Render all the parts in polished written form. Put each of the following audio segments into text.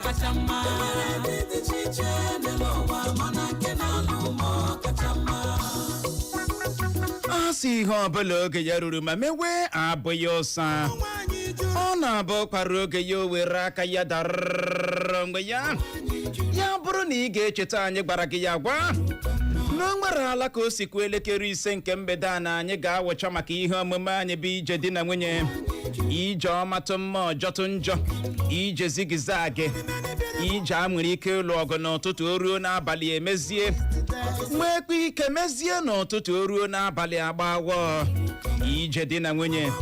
Kacha mma. Enwere ndị dị iche iche n'elu ụwa, mana nke na-alụ mọ kacha mma. A sị ihe ọbụla oge ya ruru ma mewe abụghị ụsa. Ọ na-abụ kwara oge ya, o were aka ya darịrị mgbe ya. Ya bụrụ na ị ga-echeta, anyị gwara gị ya gwa na o nwere ala ka o sikwa elekere 5 nke mgbede a na anyị ga-awụcha maka ihe omume anyị bụ Ije Di na Nwunye, ije ọmatụ mma, ọjọtụ njọ, ije zigzag, ije a nwere ike ịlụ ọgụ n'ụtụtụ, o ruo n'abalị emezie, nwekwa ike mezie n'ụtụtụ, o ruo n'abalị agbawọ. Ije di na nwunye,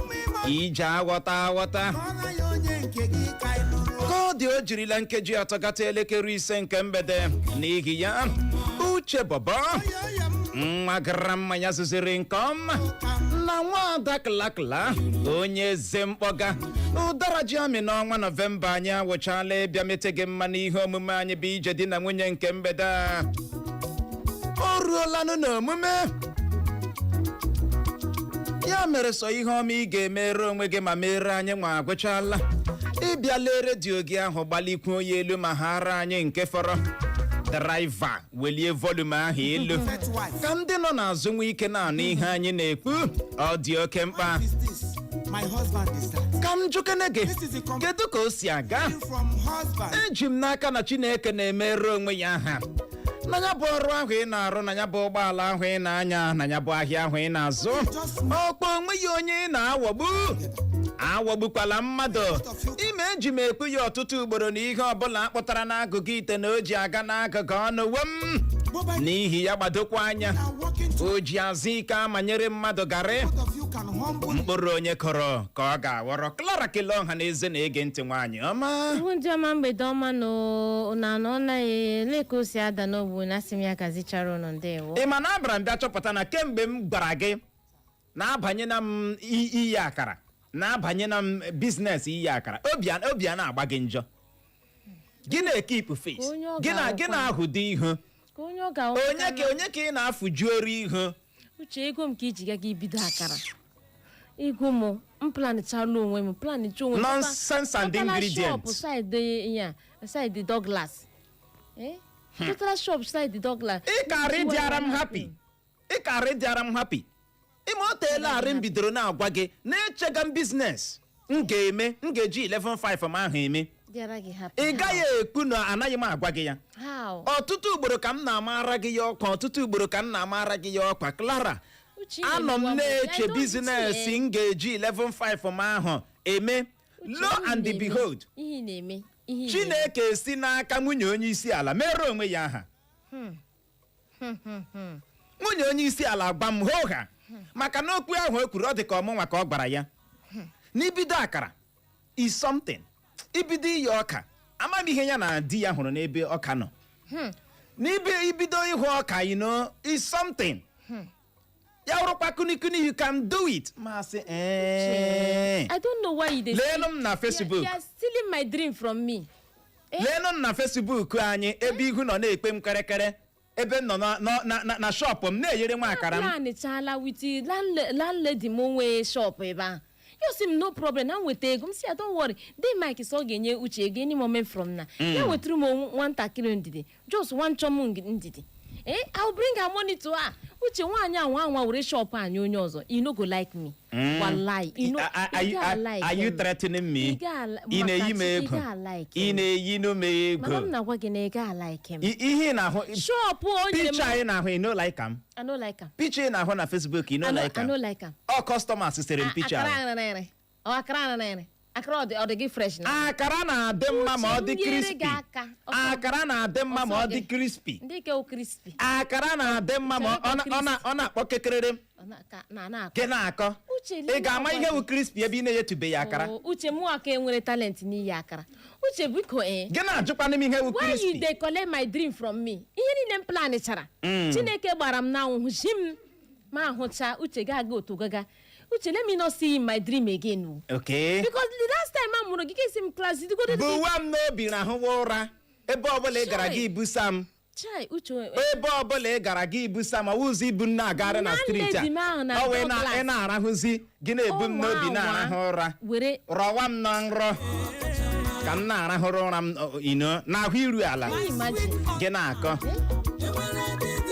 ije aghọta aghọta ka ọ dị. O jirila nkeji 3 gata elekere 5 nke mgbede. N'ihi ya, Uche Bọbọ nwa gara mmanya zụziri nke ọma na nwaada Klakla, onye eze mkpọga ụdara ji amị n'ọnwa Nọvemba, anyị awụchala ịbịa mete gị mma n'ihe omume anyị bụ Ije Di na Nwunye nke mgbede a. O ruolanụ n'omume ya mere, sọ ihe ọma ị ga-emere onwe gị ma mere anyị nwa agwụchala. Ịbịa lee redio gị ahụ, gbalikwuo ya elu ma ha ara anyị nke fọrọ. Driver, welie volume ahụ elu ka ndị nọ n'azụ nwee ike na-anụ ihe anyị na-ekwu. Ọ dị oke mkpa. Is this? My husband is that. Ka m jụkene gị, kedu ka o si aga? From husband. Eji m n'aka na Chineke na-emere onwe ya aha na ya bụ ọrụ ahụ ị na-arụ, na ya bụ ụgbọala ahụ ị na-anya, na ya bụ ahịa ahụ ị na-azụ. Ọkpa onwe ya onye ị na-aghọgbu, aghọgbukwala mmadụ. Ime eji m ekwu ya ọtụtụ ugboro na ihe ọbụla akpụtara n'agụgụ ite na o ji aga n'agụgụ ọnụ wem. Mobile N'ihi ya, gbadokwa anya. are working to O ji azụ ike amanyere mmadụ garị. Both of you can humble. Mkpụrụ onye kọrọ ka ọ ga-aghọrọ. Clara, kelee ọha na eze na-ege ntị, nwaanyị ọma. Ihu ndị ọma, mgbede ọma na anọ na ele ka o si ada n'ogbu na asị m ya gazichara ụnụ. Ndewo. Ị ma na abara m bịa chọpụta na kemgbe m gwara gị na-abanye na m iyi akara, na-abanye na m business iyi akara, obi a na-agba gị njọ, gị na-ekeep face. Onye ọ Gị na gị ga-ahụkwa. na-ahụdo ihu. Ka onye ọ ga Onye ka ị na-afụju oru ihu? Uche, ego m ka iji gaga ibido akara. Ego m, m planichala onwe m, planicha onwe m. Nonsense and Totala ingredient. Shop side ya, side Douglas, eh, total shop side Douglas. Ị karị dịara m happy, ị karị dịara m happy. Ime o teela arị m bidoro na-agwa gị na-echega m business m ga-eme, m ga-eji 11.5 m ahụ eme. Dịara gị happy? Ị gaghị ekwu na anaghị m agwa gị ya. How? Ọtụtụ ugboro ka m na-amara gị ya ọkwa, ọtụtụ ugboro ka m na-amara gị ya ọkwa, Clara. Uche, ị Anọ m na-emekwa m. na-eche I don't business see. m ga-eji 11.5 m ahụ eme. Uche, Lo ihe ị and na-eme- behold, ihe ị na-eme, ihe ị na-eme. Chineke si n'aka nwunye onye isi ala mere onwe ya aha. Nwunye onye isi ala gwa m hoha, maka na okwu ahụ o kwuru, ọ dị ka ọmụnwa ka ọ gwara ya n'ibido akara is something, ibido iyi ọka. Ama m ihe ya na di ya hụrụ n'ebe ọka nọ n'ibe ibido ịhụ ọka, is something. Ya wụrụkwa kunikuni, you can do it. Masị ee. I don't know why you dey Leenụ m na Facebook. You are stealing my dream from me. Leenụ m na Facebook anyị, ebe ihu nọ na-ekpe m kịrịkịrị, ebe m nọ na shop m na-eyere nwa akara m. Planichala with the landlady m nwee shop ebe ahụ. Ya sị m, "No problem," na m weta ego. M sị ya, "Don't worry." Dị Mike sị ọ ga-enye Uche ego any moment from now. Ya wetara m nwatakịrị ndidi, just one chọm ndidi. Eh, I will bring her money to her. Uche, nwaanyị anwa anwa were shop anyị onye ọzọ, you no go like me. Wallahi, you no Are you you, ga like are you m. threatening me? Ị ga Ị na-eyi m maka ego? ị ga like Ị m. na-eyinu m Mana m ego? na-agwa gị na ị ga like m. Ihe ị na-ahụ Shop o nyere m. Picture anyị na-ahụ, ị no like am. I no like am. Picture ị na-ahụ na Facebook, ị no I no, like I no am. like am. Ọ customers sere m picture Akara ahụ. arịrị. Ọ akara arịrị. Akara ọ dị gị fresh na. Akara na-adị mma ma ọ dị Uche, m nyere crispy. gị aka. Ọsọ- Akara na-adị mma ma ọ ọsọ dị gị. crispy. Ndị ke wụ crispy. Akara na-adị mma ma ọ na-akpọ kekerere. Ọ na na-akọ. Gị na-akọ. Uche, Ị ga-ama ihe wụ crispy ebe ị na-eyetubeghị akara. Oh, Uche, mụ aka enwere talent n'iyi akara. Uche, biko, eh. Gị na-ajụkwanụ m ihe wụ Why you crispy. dey collect my dream from me? Ihe niile m plan chara. Chineke gbara m n'anwụ hụchi m ma ahụcha. Uche ga-aga otu gaga. Uche, let me not see in my dream again o. Okay. Because the last time a mụrụ gị, kesi m class digodo. Buwa m n'obi, rahụwa ụra. Ebe ọbụla ị gara, Chai. gị busa m. Chai, Uche. Ebe ọbụla ị gara, gị busa m. Ọwụzụ ibu m na-agagharị na street a. Landlady m ahụ na Ọ wee na Douglas. ị na-arahụzi, gị na-ebu m n'obi Ọnwa na-arahụ ụra. Were Rọwa m na nrọ. Ka m na-arahụrụ ụra m ino n'ahụ iru ala. Can you imagine? Gị na-akọ.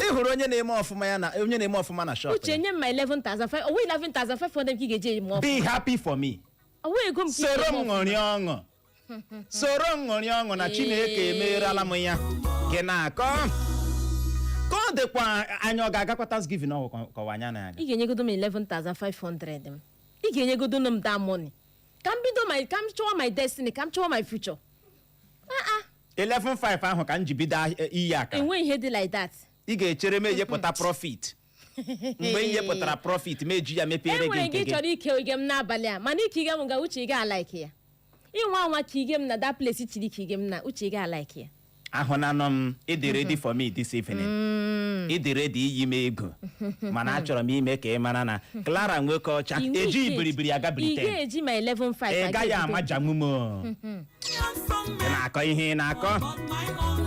Ị hụrụ onye na-eme ọfụma, ya na onye na-eme ọfụma na shop. Uche, nye m ma 11,500, owe 11,500 ka ị ga-eji eme ọfụma. Be happy for me. Owe ego m ka ị Soro ga-eme m ọfụma. ṅụrịa ọṅụ, soro m ṅụrịa ọṅụ na Chineke emeerala m ya. Gị na-akọ ka ọ dịkwa anya. Ọ ga-agakwa Thanksgiving ọ kọwa anya na aga. Ị ga-enyegodo m 11,500 m, ị ga-enyegodo m that money ka m bido my, ka m chọwa my destiny, ka m chọwa my future. Ah ah. 11.5 ahụ ka m ji bido iyi akara. Enweghị ihe dị like that. Ị ga-echere m enyepụta profit. Mgbe m nyepụtara profit, m eji ya mepere gị Enwere nke gị gị. Chọrọ ike ige m n'abalị a, mana ike ige m ga, Uche, ị ga-alike ya. Ịnwa anwa ka ige m na that place chiri ka ige m na Uche, ị ga-alike ya. Ahụnanụ m, ịdị ready for me this evening, ịdị ready iyi m ego, mana achọrọ m ime ka ị mara na Clara nwoke ọcha Ị nweghị eji ike ibiribiri aga ị Britain. ga-eji ma 11.5 Ị gaghị aga. amajanwu m o. Ị na-akọ ihe ị na-akọ.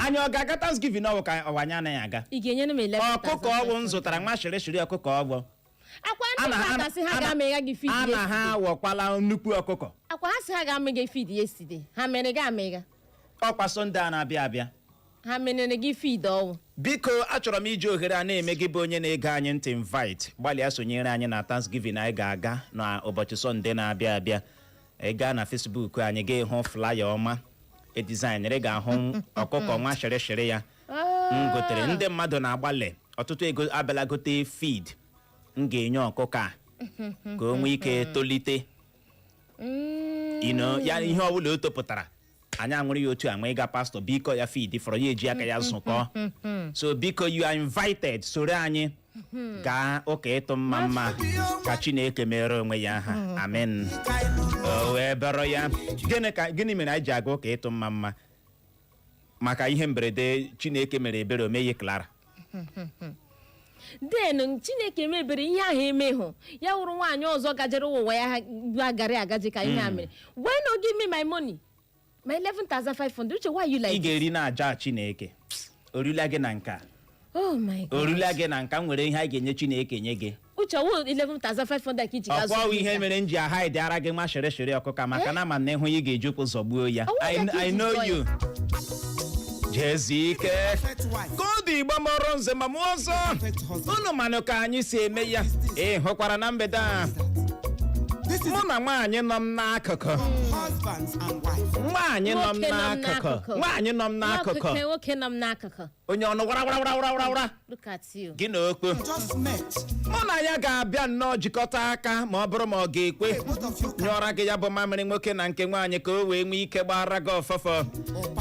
Anyị ọ ga-aga Thanksgiving ọwụ ka ọwa anyị anaghị aga? Ị ga-enyere m 11,500. Ọkụkọ ọwụ m zụtara, nwa shịrịshịrị ọkụkọ ọwụ. Akwa ndị ụka sị ha ga-amịgha gị feed A na ha yesterday. awọkwala nnukwu ọkụkọ. Akwa ha sị ha ga-amị gị feed yesterday, ha mere gị amịgha? Ọkwa Sunday a na-abịa abịa. Ha menere gị feed ọwụ? Biko, achọrọ m iji ohere a na-eme gị bụ onye na-ege anyị ntị invite. Gbalịa sonyere anyị na Thanksgiving anyị ga-aga n'ụbọchị Sunday na-abịa abịa. Ị gaa na Facebook anyị, ga-ehụ flyer ọma edizainere, ga-ahụ ọkụkọ nwa shịrịshịrị ya m gotere. Ndị mmadụ na-agbalị ọtụtụ ego abịala gote feed m ga-enye ọkụkọ a ka o nwee ike tolite ino ya. Ihe ọbụla o topụtara, anyị aṅụrụ ya otu a ma ịga pastọ biko ya feed fọrọ ya eji aka ya zụkọ. So biko, you are invited, soro anyị gaa ụka ịtụ mma mma ka Chineke mere onwe ya aha. Amen. O wee bụrụ ya. Gịnị ka gịnị mere anyị ji aga ụka ịtụ mma mma? Maka ihe mberede Chineke mere ebere o meghe Clara. Den Chineke mebere ihe ahụ emehụ ya wụrụ nwaanyị ọzọ gajere ụwa ya ha agara agaji ka ihe a mere. Why no give me my money, my 11,500? Uche, why you Ị like this? ga-eri na aja Chineke orula gị na nka. Oh my God. Orula gị na nka nwere ihe anyị ga-enye Chineke nye gị. Uche, ọwụ 11,500 ka iji gaa Ọkwa zụrụ ihe pizza? mere m ji ahide ara gị nwa shịrịshịrị ọkụka maka na ama na ịhụ ị ga-eji ụkwụ zọgbuo ya. Ọwụ ya ka I iji know zụọ ya. you. Jezie ike. Perfect wife. Ka ọ dị, Igbo mọrọ nze ma mụọ ọzọ. Perfect husband. Unu manụ ka anyị si eme ya. Ị hụkwara na mgbede a, This is mụ na nwaanyị nọ m n'akụkụ. husbands and wives. Nwaanyị nọ m Nwoke nọ m n'akụkụ. n'akụkụ. Nwaanyị nọ m n'akụkụ. Nwoke nọ m n'akụkụ. Onye ọnụ wara wara wara wara wara. Look at you. Gị na okpo. Just met. Mụ na ya ga-abịa nnọọ jikọta aka ma ọ bụrụ ma ọ ga-ekwe Both of you can nyụọra gị ya bụ mamịrị nwoke na nke nwaanyị ka o wee nwee ike gbara gị ọfọfọ.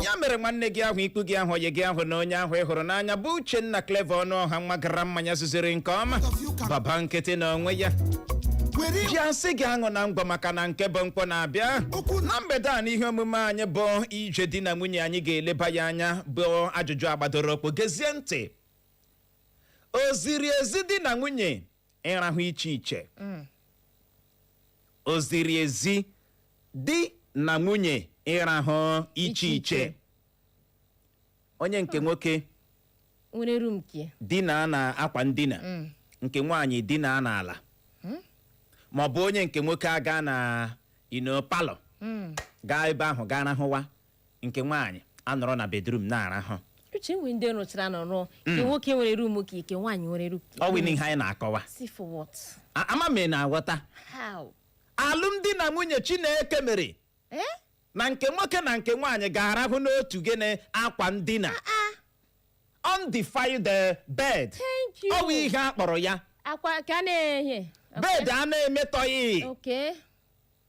Ya mere, nwanne gị ahụ, ikwu gị ahụ, onye gị ahụ na onye ahụ ị hụrụ n'anya bụ Uchenna Clever ọnụ ọha nwa gara mmanya zuziri nke ọma, baba nkịtị na onwe ya were ji asị gị aṅụ na ngwọ maka na nke bụ mkpọ na-abịa na mgbede a. N'ihe omume anyị bụ ije di na nwunye, anyị ga-eleba ya anya bụ ajụjụ agbadoro okpo. Gezie ntị: o ziri ezi di na nwunye ịrahụ iche iche? O ziri ezi di na nwunye ịrahụ iche Iche iche? iche. Onye nke nwoke Nwere room nke dina na akwa ndina, nke nwaanyị dina n'ala, ma ọ bụ onye nke nwoke aga na ino parlour, gaa ebe ahụ gaa rahụwa, nke nwaanyị anọrọ na bedroom na-arahụ. Uche, nwe ndị rụchara nọ rụọ nke nwoke nwere room ka nke nwaanyị nwere room. Ọ wụ ihe anyị na-akọwa. See, for what? Ama m ị na-aghọta. How? Alụmdi na nwunye Chineke mere Eh. na nke nwoke na nke nwaanyị ga-arahụ n'otu gịnị? Akwa ndina, undefiled bed. Thank you. Ọ bụ ihe a kpọrọ ya. Akwa ka a na-ehe. Bed a na-emetọghị.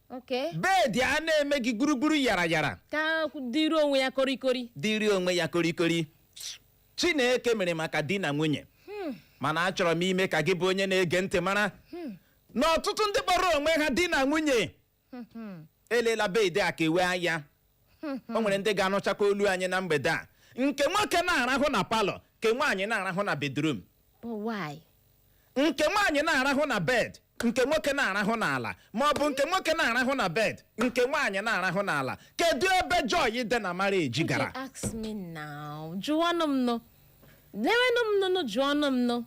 Okay. Bed a na-eme gị gburugburu yara yara. Ka dịrị onwe ya korikori. Dịrị onwe ya korikori. Chineke mere maka di na nwunye, mana achọrọ m ime ka gị bụ onye na-ege ntị mara na ọtụtụ ndị kpọrọ onwe ha di na nwunye elela bed a ka ewe anya. O nwere ndị ga-anụchakwa olu anyị na mgbede a, nke nwoke na-arahụ na parlour, nke nwaanyị na-arahụ na bedroom. But why? Nke nwaanyị na-arahụ na bed, nke nwoke na-arahụ n'ala, ma ọ bụ nke nwoke na-arahụ na bed, nke nwaanyị na-arahụ n'ala. Kedu ebe joy dị na marriage gara? Okay, ask me now. Jụọnụ m nụ, lewenụ m nụ, jụọnụ m nụ.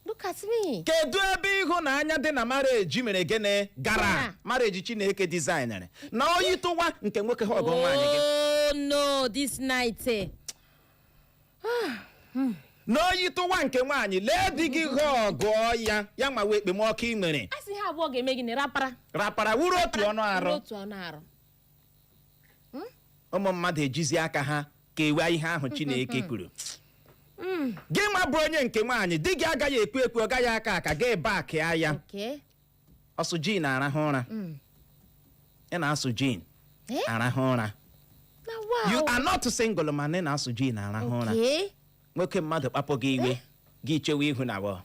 Look Look at me. Kedu ebe ịhụnanya dị na marriage mere gịnị gara? Gara. Marriage Chineke designere na oyi tụwa nke nwoke ha ọgụ nwaanyị gị. Oh no, this night, eh. Na oyi tụwa nke nwaanyị, lee di gị ha ọgụọ ya, ya ma wee ekpemọkụ ị nwere. A sị ha abụọ ga-eme gịnị? Rapara. Rapara wuru otu ọnụ arụ. Otu ọnụ arụ. Ụmụ mmadụ ejizi aka ha kewaa ihe ahụ Chineke kwuru. Gị nwa bụ onye nke nwaanyị, di gị agaghị ekwu ekwu, ọ gaghị aka aka gị bakịa ya. Ọsụ jean arahụ ụra, ị na-asụ jean Eh? arahụ ụra. Na wow. You are not single, man, ị na-asụ jean arahụ ụra. Nwoke mmadụ kpapụ gị iwe, gị chewe ihu na wọ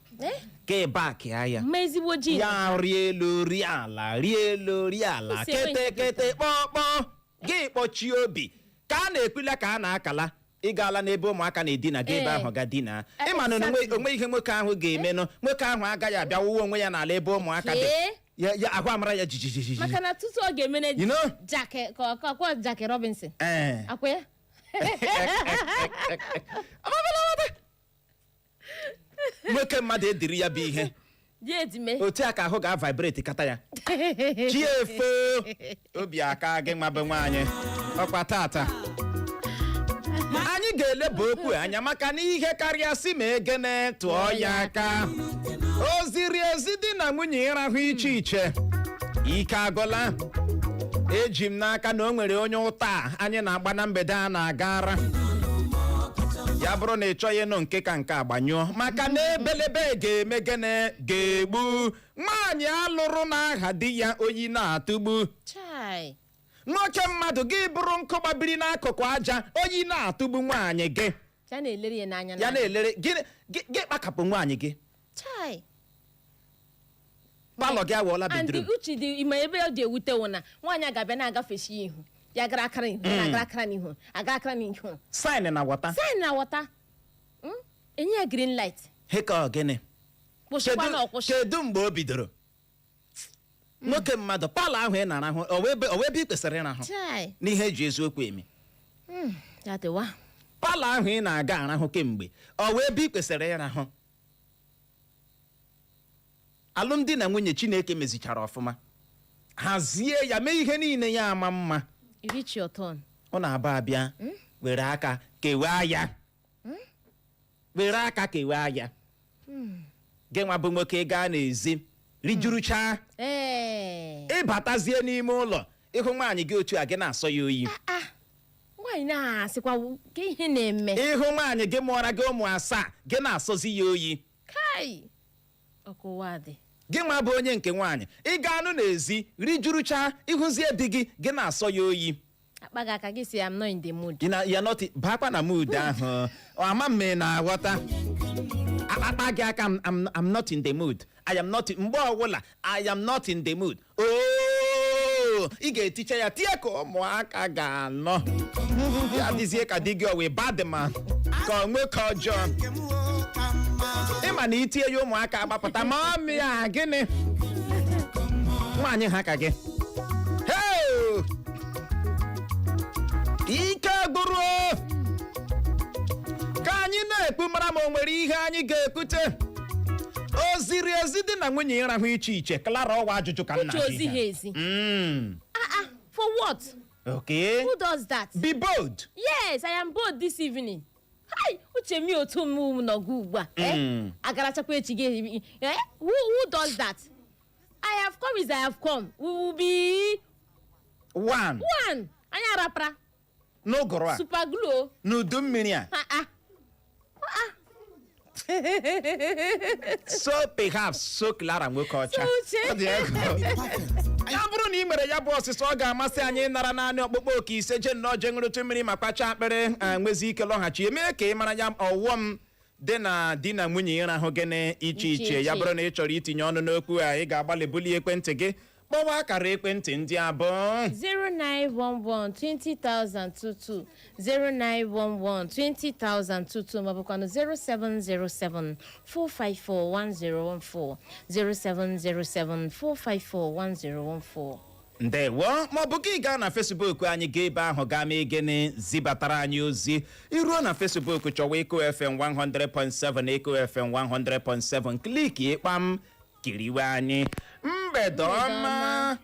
gị bakịa ya. Mma ezigbo jean. Ya rie elu, rie ala, rie elu, rie ala. Kwụsị enweghị. Kete kete kpọkpọ, gị kpọchie obi ka a na-ekwula ka a na-akala. Ị gaala n'ebe ụmụaka na-edina gị, ebe ahụ ga dina. Ịma na onwe ihe nwoke ahụ ga-emenụ, nwoke ahụ agaghị abịa wụwa onwe ya n'ala ebe ụmụaka dị. Ya ahụ amara ya jijijiji. Maka na tutu ọ ga-emene You know? Jack ka Jack Robinson. Ee. Akwa ya. Nwoke mmadụ ediri ya bụ ihe. Dị edime. Otu a ka ahụ ga-vibrate kata ya chi efo obi aka gị. Nwa bụ nwaanyị, ọkwa tata anyị ga-eleba okwu anya, maka na ihe karịa si ma egene tụọ ya aka. O ziri ezi di na nwunye ịrahụ iche iche? Ike agụla. Eji m n'aka na o nwere onye ụta a anyị na-agba na mgbede a na-agara ya. Bụrụ na ị chọghị ịnụ nke ka nke agbanyụọ, maka na ebelebe ga-eme gịnị? Ga-egbu nwaanyị alụrụ n'aha di ya, oyi na-atụgbu. Chai. Nwoke mmadụ, gị bụrụ nkụ gbabiri n'akụkụ aja, oyi na-atụgbu nwaanyị gị. Ya na-elere ya n'anya. Ya n'anya. na-elere gị, gị kpakapụ nwaanyị gị. Chai. Parlour gị awọọla And bedroom. uche dị ma ebe ọ dị ewute wụ na nwaanyị a ga-abịa na-agafesi ihu ya, gara akara ihu ya, na-agara akara n'ihu, aga akara n'ihu. Sign na water. Sign na water. Enye ya green light. Heka gịnị? Kwụsịkwa na ọkwụsị. Kedu mgbe o bidoro? Nwoke mmadụ, parlour ahụ ị na-arahụ, ọ wee ebe ị kwesịrị ịrahụ? Chai. N'ihe eji eziokwu eme. Ya dịwa. Parlour ahụ ị na-aga arahụ kemgbe, ọ wee ebe ị kwesịrị ịrahụ? Alụmdi na nwunye Chineke mezichara ọfụma, hazie ya, mee ihe niile ya ama mma. You reach your turn. Ọ na-aba abịa were aka kewaa ya, were aka kewaa ya. Gị nwa bụ nwoke, gaa n'ezi rijuruchaa, ịbatazie n'ime ụlọ, ịhụ nwaanyị gị otu a, gị na-asọ ya oyi. Ah, nwaanyị na-asịkwa ka ihe na-eme. Ịhụ nwaanyị gị mụọra gị ụmụ asaa, gị na-asọzi ya oyi. Kai, ọkụwa dị. Gị nwa bụ onye nke nwaanyị, ị ga-anụ n'ezi rijuruchaa, ịhụzie di gị, gị na-asọ ya oyi. Akpa gị aka, gị si, "I'm not in the mood." Gị na ya not bakwa na mood ahụ. Ama m ị na-aghọta. Akpa gị aka, I'm not in the mood, I am not. Mgbe ọbụla "I am not in the mood", ooo, ị ga-eticha ya tie ka ụmụaka ga-anọ ya dịzie ka di gị o wee bad man, ka ọ nwoke ọjọọ. Nke m o ka mma. Ịma na itinye ya, ụmụaka agbapụta ma ọmị ya gịnị, nwaanyị ha ka gị. Hey! Ike gwụrụ. Ka anyị na-ekpu mara ma o nwere ihe anyị ga-ekwute. O ziri ezi di na nwunye ịrahụ iche iche? Clara, ọwa ajụjụ ka m Uche, na-ajụ. ozi ha ezi. Ah ah, for what? Okay. Who does that? Be bold. Yes, I am bold this evening. Hi, uche mi, otu m nọgụ ugbu a, eh? Agarachakwa echi gị, eh? Who does that? I have come is I have come, we will be one. One, anyị arapara. N'ụgụrụ a. Super glue. N'udu mmiri a. Ah ah ah. So perhaps so Clara nwoke ọcha. Uche. Ọ dị egwu. Perfect. Ya bụrụ na ị mere ya bụ ọsịsa, ọ ga-amasị anyị ịnara naanị ọkpụkpọ oke ise. Je nnọọ, je ṅụrụtụ mmiri ma kpacha akpịrị, a nwezi ike lọghachi eme ka ị mara ya ọghọm dị na di na nwunye ịrahụ gịnị? Iche iche iche. Ya iche. bụrụ na ị chọrọ itinye ọnụ n'okwu a, ị ga-agbalị bulie ekwentị gị kpọwa akara ekwentị ndị abụọ: 0911 20022, 0911 20022, maọbụkwanụ 0707 454 1014, 0707 454 1014. Ndewo. Ma ọ bụ gị gaa na Facebook anyị, gaa ebe ahụ, gaa mee gịnị? Zibatara anyị ozi. Iruo na Facebook, chọwa Eko FM 100.7, Eko FM 100.7, click ịkpam, kiriwe anyị. Mgbede ọma.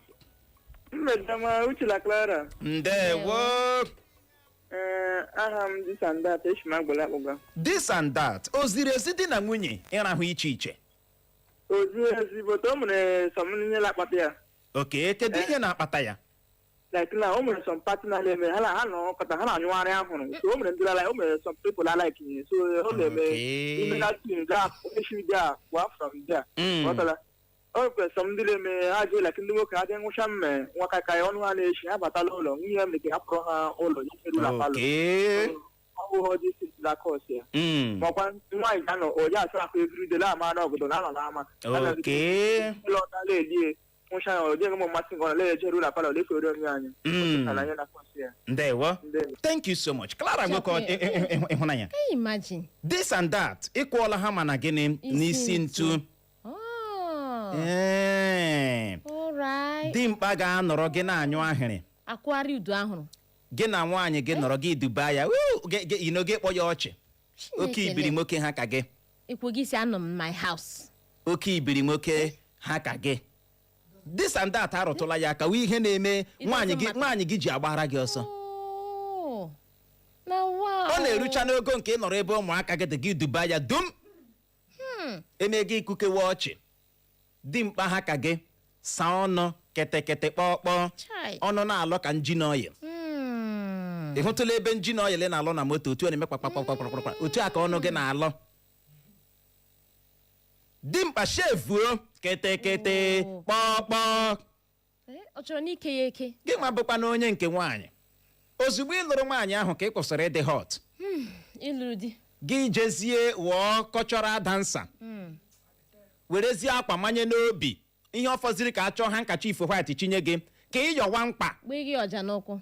Mgbede ọma, Uche na Clara. Ndewo. Ee, aha m this and that, esi m Agbala akpụga. This and that, o ziri ezi di na nwunye ịrahụ iche iche? Ozi ezi, but o nwere some ihe na-akpata ya. Oke, kedu ihe na-akpata ya? Like na o nwere some partner na-eme ha na ha nọ kọta, ha na-anyụgharị ahụrụ. So o nwere ndị like, o nwere some people I like ihe. So ọ na-eme ime that thing that issue there wa from there. Ghọtara? O nwere some ndị na-eme ha je, like ndị nwoke ha dị nwụcha mme nwa ka ya ọnụ ha na-echi, ha batala ụlọ, nwunye ya mere ka ha pụrụ ha ụlọ nyefere ụlọ parlour. Ọ bụ ha dị na cause ya. Makwa nwaanyị ga-anọ onye asa akụ everyday la ama n'obodo na anọ n'ama. Lọta elie nwụcha ya, ọ dịghị m mmasị nke ọ na-eje ụlọ parlour lefere onwe anyị. Ala anyị na cause ya. Ndewo. Ndewo. Thank you so much, Clara. Nwoke ịhụnanya. Can you imagine? This and that, ịkwụọla ha mana gịnị? N'isi ntu. Oh, Ee. alright. Dimkpa ga-anọrọ gị na-anyụ ahịrị. Akwari udu ahụrụ. Gị na nwaanyị gị nọrọ, gị duba ya. Wuu, gị kpọ ya ọchị, oke ibiri nwoke ha ka gị. Ikwu gị si anọ m my house. Oke ibiri nwoke ha ka gị. This and that arụtụla ya aka wee ihe na-eme It nwaanyị gị doesn't matter. nwaanyị gị ji agbara gị ọsọ. Oh. Na wow. Ọ na-erucha n'ogo nke ị nọrọ ebe ụmụaka gị dị, gị duba ya dum, eme gị ikukewe ọchị, dimkpa ha ka gị saa ọnụ ketekete kpọkpọ. Chai. Ọnụ na-alọ ka engine oil. Ị hụtụla ebe engine oil na-alọ na moto, otu ọ na-eme kpakpakpakpakpakpa, otu a ka ọnụ gị na-alọ. Dimkpa shevuo ketekete Oh. kpọkpọ. Eh, ọ chọrọ n'ike ya eke. Gị nwa bụkwa na onye nke nwaanyị, ozugbo ị lụrụ nwaanyị ahụ ka ị kwụsịrị ịdị hot. Ịlụrụ di. Gị jezie wụọ cultural dancer, werezie akwa manye n'obi, ihe ọ fọziri ka a chọọ handkerchief white chinye gị ka ị yọwa mkpa. Gbee gị ọja n'ụkwụ.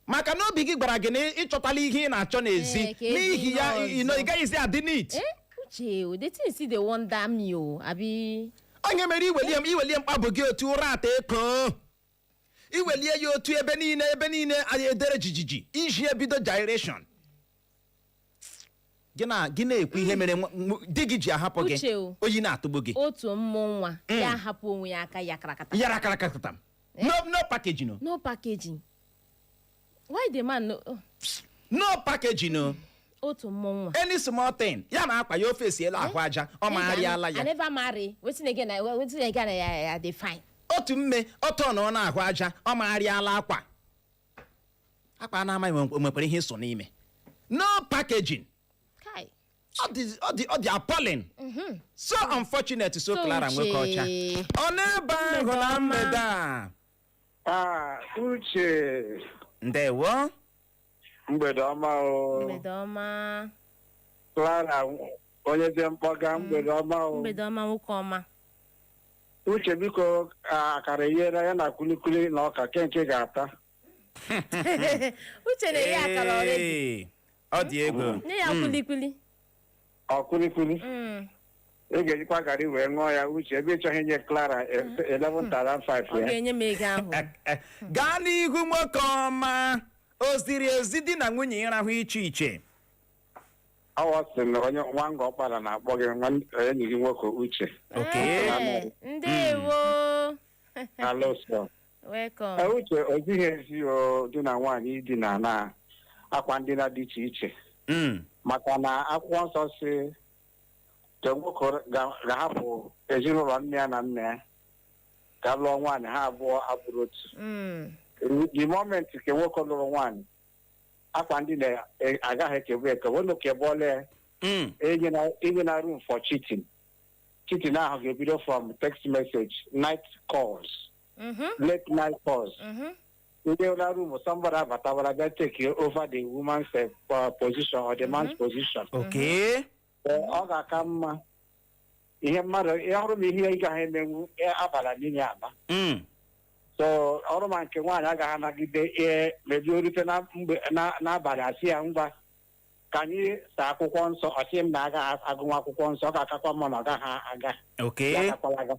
Maka na obi gị gwara gị na ịchọtala ihe ị na-achọ n'ezi. Ee, ka ezi n'ihi ya ihe ị ọzọ. ị gaghịzi adị neat. Eh, Uche o, the thing still dey wonder me o, abi. Onye mere iwelie mkpabụ gị otu ụra ata eko, iwelie ya otu ebe niile, ebe niile anyị edere jijiji, iji ebido gyration, gị na gị na-ekwu ihe mere di gị ji ahapụ gị. Uche o. Oyi na-atụgbu gị. Otu mmụ nwa ya hapụ onwe ya aka ya karakata. Yara karakata, no, no packaging o. No packaging. Why the man no? Oh, No packaging o. Otu mmụ nwa. Any small thing, ya na akwa ya ofe esiela ahụ aja, ọ magharịala I ya. never marry. Wetin again na wetin again na ya ya dey fine. Otu mme ọtọ na ọ na-ahụ aja, ọ magharịala akwa, akwa a na-amaghị o nwekwara ihe so n'ime. No packaging. Kai. Ọ dị appalling, so unfortunate, so So Clara nwoke ọcha Uche. ọ na-ebe ahụ na mgbede a. Ah, Uche, Ndewo. Mgbede ọma o. Mgbede ọma. Clara, onye dị mkpọga, mgbede ọma o. Mgbede ọma, nwoke ọma. Uche, biko, akara enyere ya na kulikuli na ọka ke nke ga-ata. Uche na-eri akara already. Ee, ọ dị egwu. Nye ya kulikuli. Ọ kulikuli. Ị ga-ejikwa garị wee ṅụọ ya, Uche, ebe ị chọghị inye Clara 11,500 Ọ ya. ga-enye m ego ahụ. Gaa n'ihu, nwoke ọma. O ziri ezi di na nwunye ịrahụ iche iche? Ọwọ sị na onye nwa nga ọkpara na-akpọ gị enyi gị nwoke, Uche. Okay. Ee, ndewo. Alụsọ. Welcome. Uche, o zighị ezi o di na nwaanyị idina na akwa ndina dị iche iche. Maka na akwụkwọ nsọ si ka nwoke ga-ahapụ ezinụlọ nne ya na nna ya ka lụọ nwaanyị, ha abụọ abụrụ otu. The moment nke nwoke lụrụ nwaanyị, akwa ndị na agaghị ekebu ekebu unu kebụọla ya. Inye na room for cheating. Cheating ahụ ga-ebido from text message, night calls, late night calls. Ndị ụlọ room, somebody abatawara bịa take over the woman's position or the man's position. Ọ ga-aka mma ihe mmadụ ihe ọrụ ma ihe ị gaghị emenwu abala n'ime aba. So ọrụ ma nke nwaanyị agaghị anagide ihe mebi o rute na mgbe n'abalị, asị ya, "Ngwa, ka anyị saa akwụkwọ nsọ." Ọ sị m na agaghị agụnwa akwụkwọ nsọ, ọ ga-akakwa mma na ọ gaghị aga. Ya agakwala aga.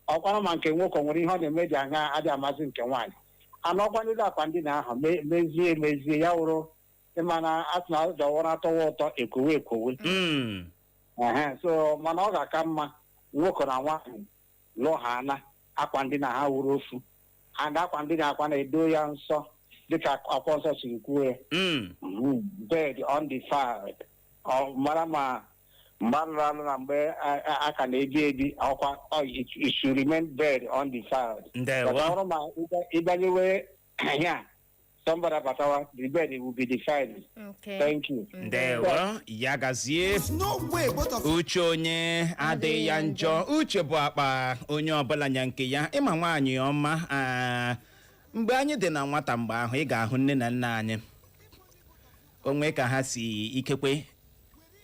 Ọkwara ma nke nwoke o nwere ihe ọ na-eme dị aṅa adị amasị nke nwaanyị. Anọkwa ndị akwa ndina ahụ mezie emezie ya wụrụ ịma na asị na dọwara atọwa ụtọ ekowe ekowe. Ehe, so mana ọ ga-aka mma nwoke na nwaanyị lụọ ha ana, akwa ndina ha wuru ofu, and akwa ndina akwa na-edo ya nsọ dịka akwụkwọ nsọ siri kwuo ya. Bed undefiled. Ọ mara ma mgbe alụrụ alụ na mgbe a ka na-ebi ebi ọkwa it should remain bed undefiled. Ndewo. But ọ bụrụ ma ịbịanyewe ya, somebody batawa, the bed will be defiled. Okay. Thank you. Ndewo, ya gazie. There's no way both of Uche onye adịghị ya njọ. Uche bụ akpa onye ọbụla nya nke ya. Ịma nwaanyị ọma, mgbe anyị dị na nwata, mgbe ahụ ị ga-ahụ nne na nna anyị onwe ka ha si ikekwe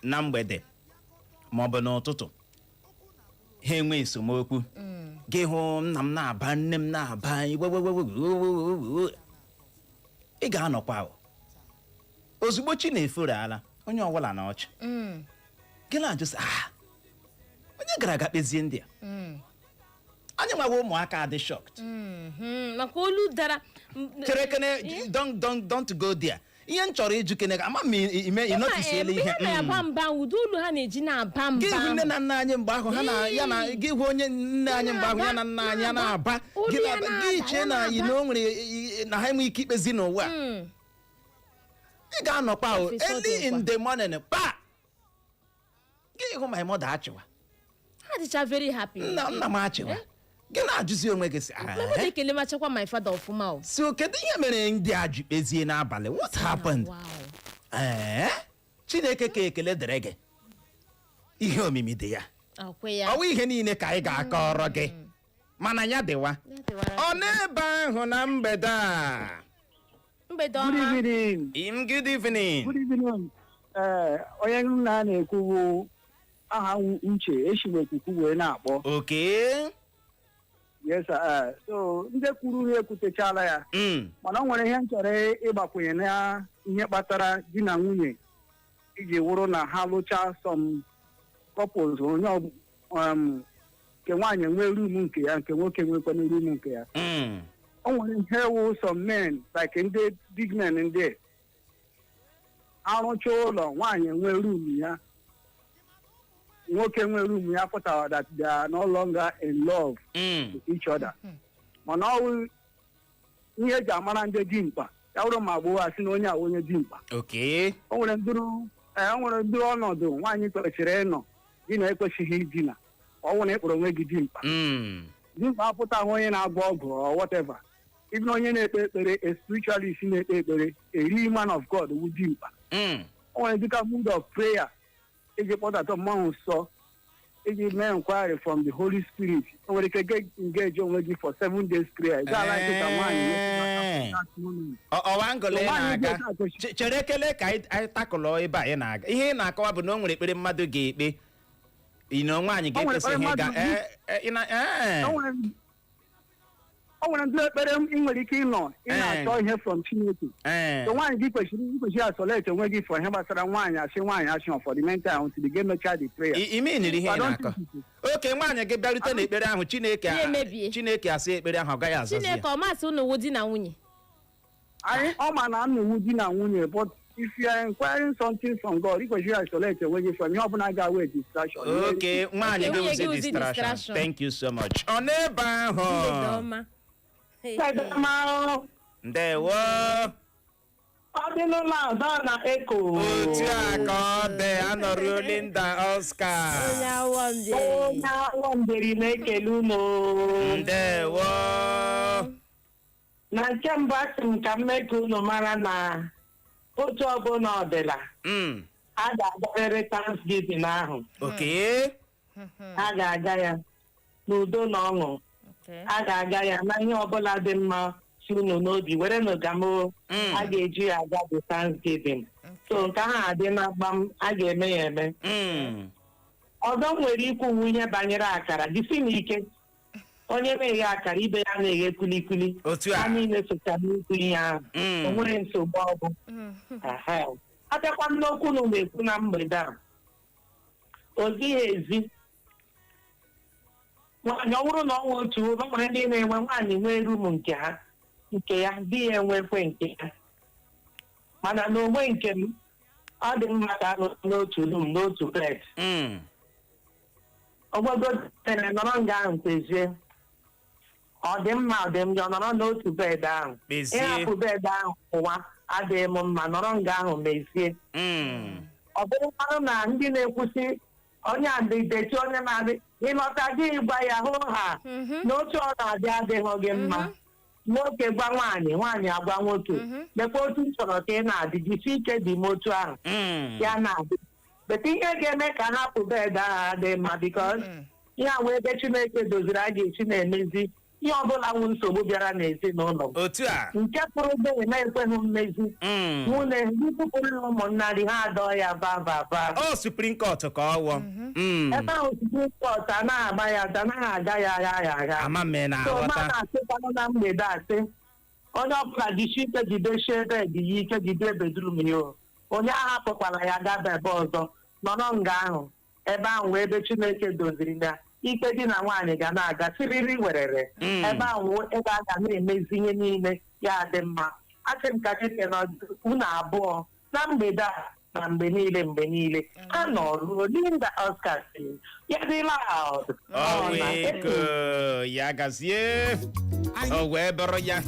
na mgbede ma ọ bụ n'ụtụtụ ha enwe esemokwu, gị hụ nna m na-aba, nne m na-aba iwewewewewewewe. Ị ga-anọkwa o. Ozugbo chi na-efere ala, onye ọbụla na ọchị gị na-ajụ sị, "Ah, onye gara aga kpezie ndị a?" Anyị nwawa ụmụaka adị shocked. Maka olu dara Chere kene, don't go there. Ihe m chọrọ ịjụ kene, ama m ime ị notisiela ihe ihe na-aba mba, ụdị olu ha na-eji na-aba mba Gị hụ nne ahụ. na nna anyị mgbe ahụ ha na ya na gị hụ onye nne anyị mgbe ahụ ya na nna anyị ya na-aba. Olu gị ya na-aba gị na-ada, chee ya na yi na-aba. na o nwere na ha enwe ike ikpezi n'ụwa a. Ị ga-anọkwa o Ofesi ọ early dịkwa. in the morning pa gị hụ my mother achịwa. Ha dịcha very happy. Nna m achịwa, gị na-ajụzi onwe gị sị, "Ah, My mother eh?" ekele machakwa my father ọfụma o. So kedu ihe mere ndị a ji kpezie n'abalị? What happened? Wow. Ee, Chineke ka ekele dịrị gị, ihe omimi dị ya. Akwe ya. Ọwụ ihe niile ka anyị ga-akọrọ gị, mana ya dịwa. Ya dịwara. Ọ n'ebe ahụ na mgbede a. Mgbede Good ọma. evening. Im, good evening. Good evening. Ee, onye nna na-ekwu bụ aha m Uche Eshimekuku wee na-akpọ. Yes, sir. Ee, so ndị kwuru ha ekwutechala ya. Mana o nwere ihe m chọrọ ịgbakwunye na ihe kpatara di na nwunye iji wụrụ na ha lụchaa, some couples, onye nke nwaanyị nwee room nke ya, nke nwoke nwekwana room nke ya. O nwere ihe wụ some men, like ndị big men, ndị arụcha ụlọ, nwaanyị nwee room ya, nwoke nwee room ya, pụtara that they are no longer in love with each other. Mana ọ wụ ihe eji amara ndị dimkpa, ya bụrụ ma gboo asị na onye a onye dimkpa. O nwere ndụrụ o nwere ndụrụ ọnọdụ nwaanyị kwesịrị ịnọ di na ekwesịghị idina. Ọ wụ na ịkpọrọ onwe gị dimkpa. Dimkpa apụtaghị onye na-agba ọgwụ or whatever. Even onye na-ekpe ekpere, a spiritualist na-ekpe ekpere, a real man of God wu dimkpa. O nwere dịka mood of prayer iji kpọdata mmụọ nsọ, iji mee inquiry from the Holy Spirit. O nwere ike engage onwe gị for 7 days prayer. Ị gaala ike ka nwaanyị that moment. Ọwa ngụlụ ị So nwaanyị na-aga dị otu a kwesịrị- Chere ekele ka anyị takụlọ ebe a ị na-aga. Ihe ị na-akọwa bụ na o nwere ekpere mmadụ ga-ekpe ị na nwaanyị O nwere ga-ekwesịghị ekpere ịga. mmadụ- Ị na O nwere ndị ekpere ị nwere ike ịnọ ị na-achọ ihe from Chineke. So nwaanyị gị kwesịrị ị kwesịrị isolate onwe gị for ihe gbasara nwaanyị, asị nwaanyị asị for the meantime until gị emechaa the prayer. Ime niri ihe I ị don't na-akọ. think it Oke nwaanyị gị bịarute n'ekpere ahụ, Chineke Ya emebie. Chineke asị ekpere ahụ ọ gaghị azazi ya. Chineke ọ masị unu wụ di na nwunye. Anyị ọ ma na nnuwu di na nwunye, but if you are inquiring something from God, ị kwesịrị isolate onwe gị from ihe ọbụla ga-awe distraction. Oke nwaanyị Oke, gị nwunye wụzi gị wụzi distraction. distraction. Thank you so much. Ọ n'ebe ahụ. Mgbede ọma. Ndewo. Ọ dị n'ụlọ azọ na eko. Otu a ka ọ dị, anọrọ Linda Oscar. Onye awọ ndị. Onye awọ mberi na-ekele unu. Ndewo. Na nke mbụ, asị m ka m mee ka unu mara na otu ọbụla ọdịla, a ga-agarịrị Thanksgiving ahụ. A ga-aga ya n'udo na ọṅụ. A ga-aga ya na ihe ọbụla dị mma si unu n'obi were nụgamo. A ga-eji ya aga the Thanksgiving, so nke ahụ adị na gbam, a ga-eme ya eme. Ọzọ m nwere ikwuwu ihe banyere akara, jisi m ike, onye na-eghe akara ibe ya na-eghe kulikuli. Otu a. Ha niile socha n'ikwu ihe ahụ. O nwere nsogbu ọbụ. Ehe. Abịakwa m n'okwu unu na-ekwu na mgbede a, o zighị ezi. Nwaanyị Nwaanyị, ọ bụrụ na ọ nwee otu ụlọ, nwere ndị na-enwe nwaanyị nwee room nke ha, nke ya, di ya enwekwe nke ya. Mana n'onwe nke m, ọ dị mma ka anọ n'otu room, n'otu bed. Ogbogo tere nọrọ nga ahụ kpezie. Ọ dị mma, ọ dị njọ, nọrọ n'otu bed ahụ. Kpezie. Ịhapụ bed ahụ pụwa adịghị m mma. Nọrọ nga ahụ mezie. Ọ bụrụkwanụ na ndị na-ekwusị onye adịdechi, onye na-adị ịlọta gị gwa ya hụ ha na otu ọ na-adị adịghị gị mma. Nwoke gwa nwaanyị, nwaanyị agwa nwoke, lekwa otu m chọrọ ka ị na-adị, jisi ike dị m otu ahụ. Ya na-adị bete ihe ga-eme ka hapụ bed ahụ adịghị mma, because ihe a wee ebe Chineke doziri a ga-esi na-emezi ihe ọbụla nwụ nsogbu bịara n'ezinụlọ. Otu a. Nke pụrụ be na-ekweghị mmezi, nwunye ndị pụpụrụ na ụmụnna dị ha adọ ya ba ba ba. Ọ Supreme Court ka ọ wụ. Ebe ahụ Supreme Court, anaghị agba ya, anaghị aga ya agha ya agha. Ama m na So ma aghọta. na-asịkwanụ na mgbede, asị onye ọbụla jisie ike, jidesie bed ya ike, jide bedroom ya o. Onye ahapụkwala ya gaba ebe ọzọ. Nọrọ nga ahụ, ebe ahụ wee ebe Chineke doziri na ikpe di na nwaanyị ga na-aga siriri werere. Ebe ahụ wụ ebe a ga na-emezi ihe niile ya adị mma. Asị m ka Chineke nọ unu abụọ na mgbede a na mgbe niile, mgbe niile a nọ ruo. Linda Oscar si ya dị loud. Ọ wee ko ya gazie. O wee bụrụ ya.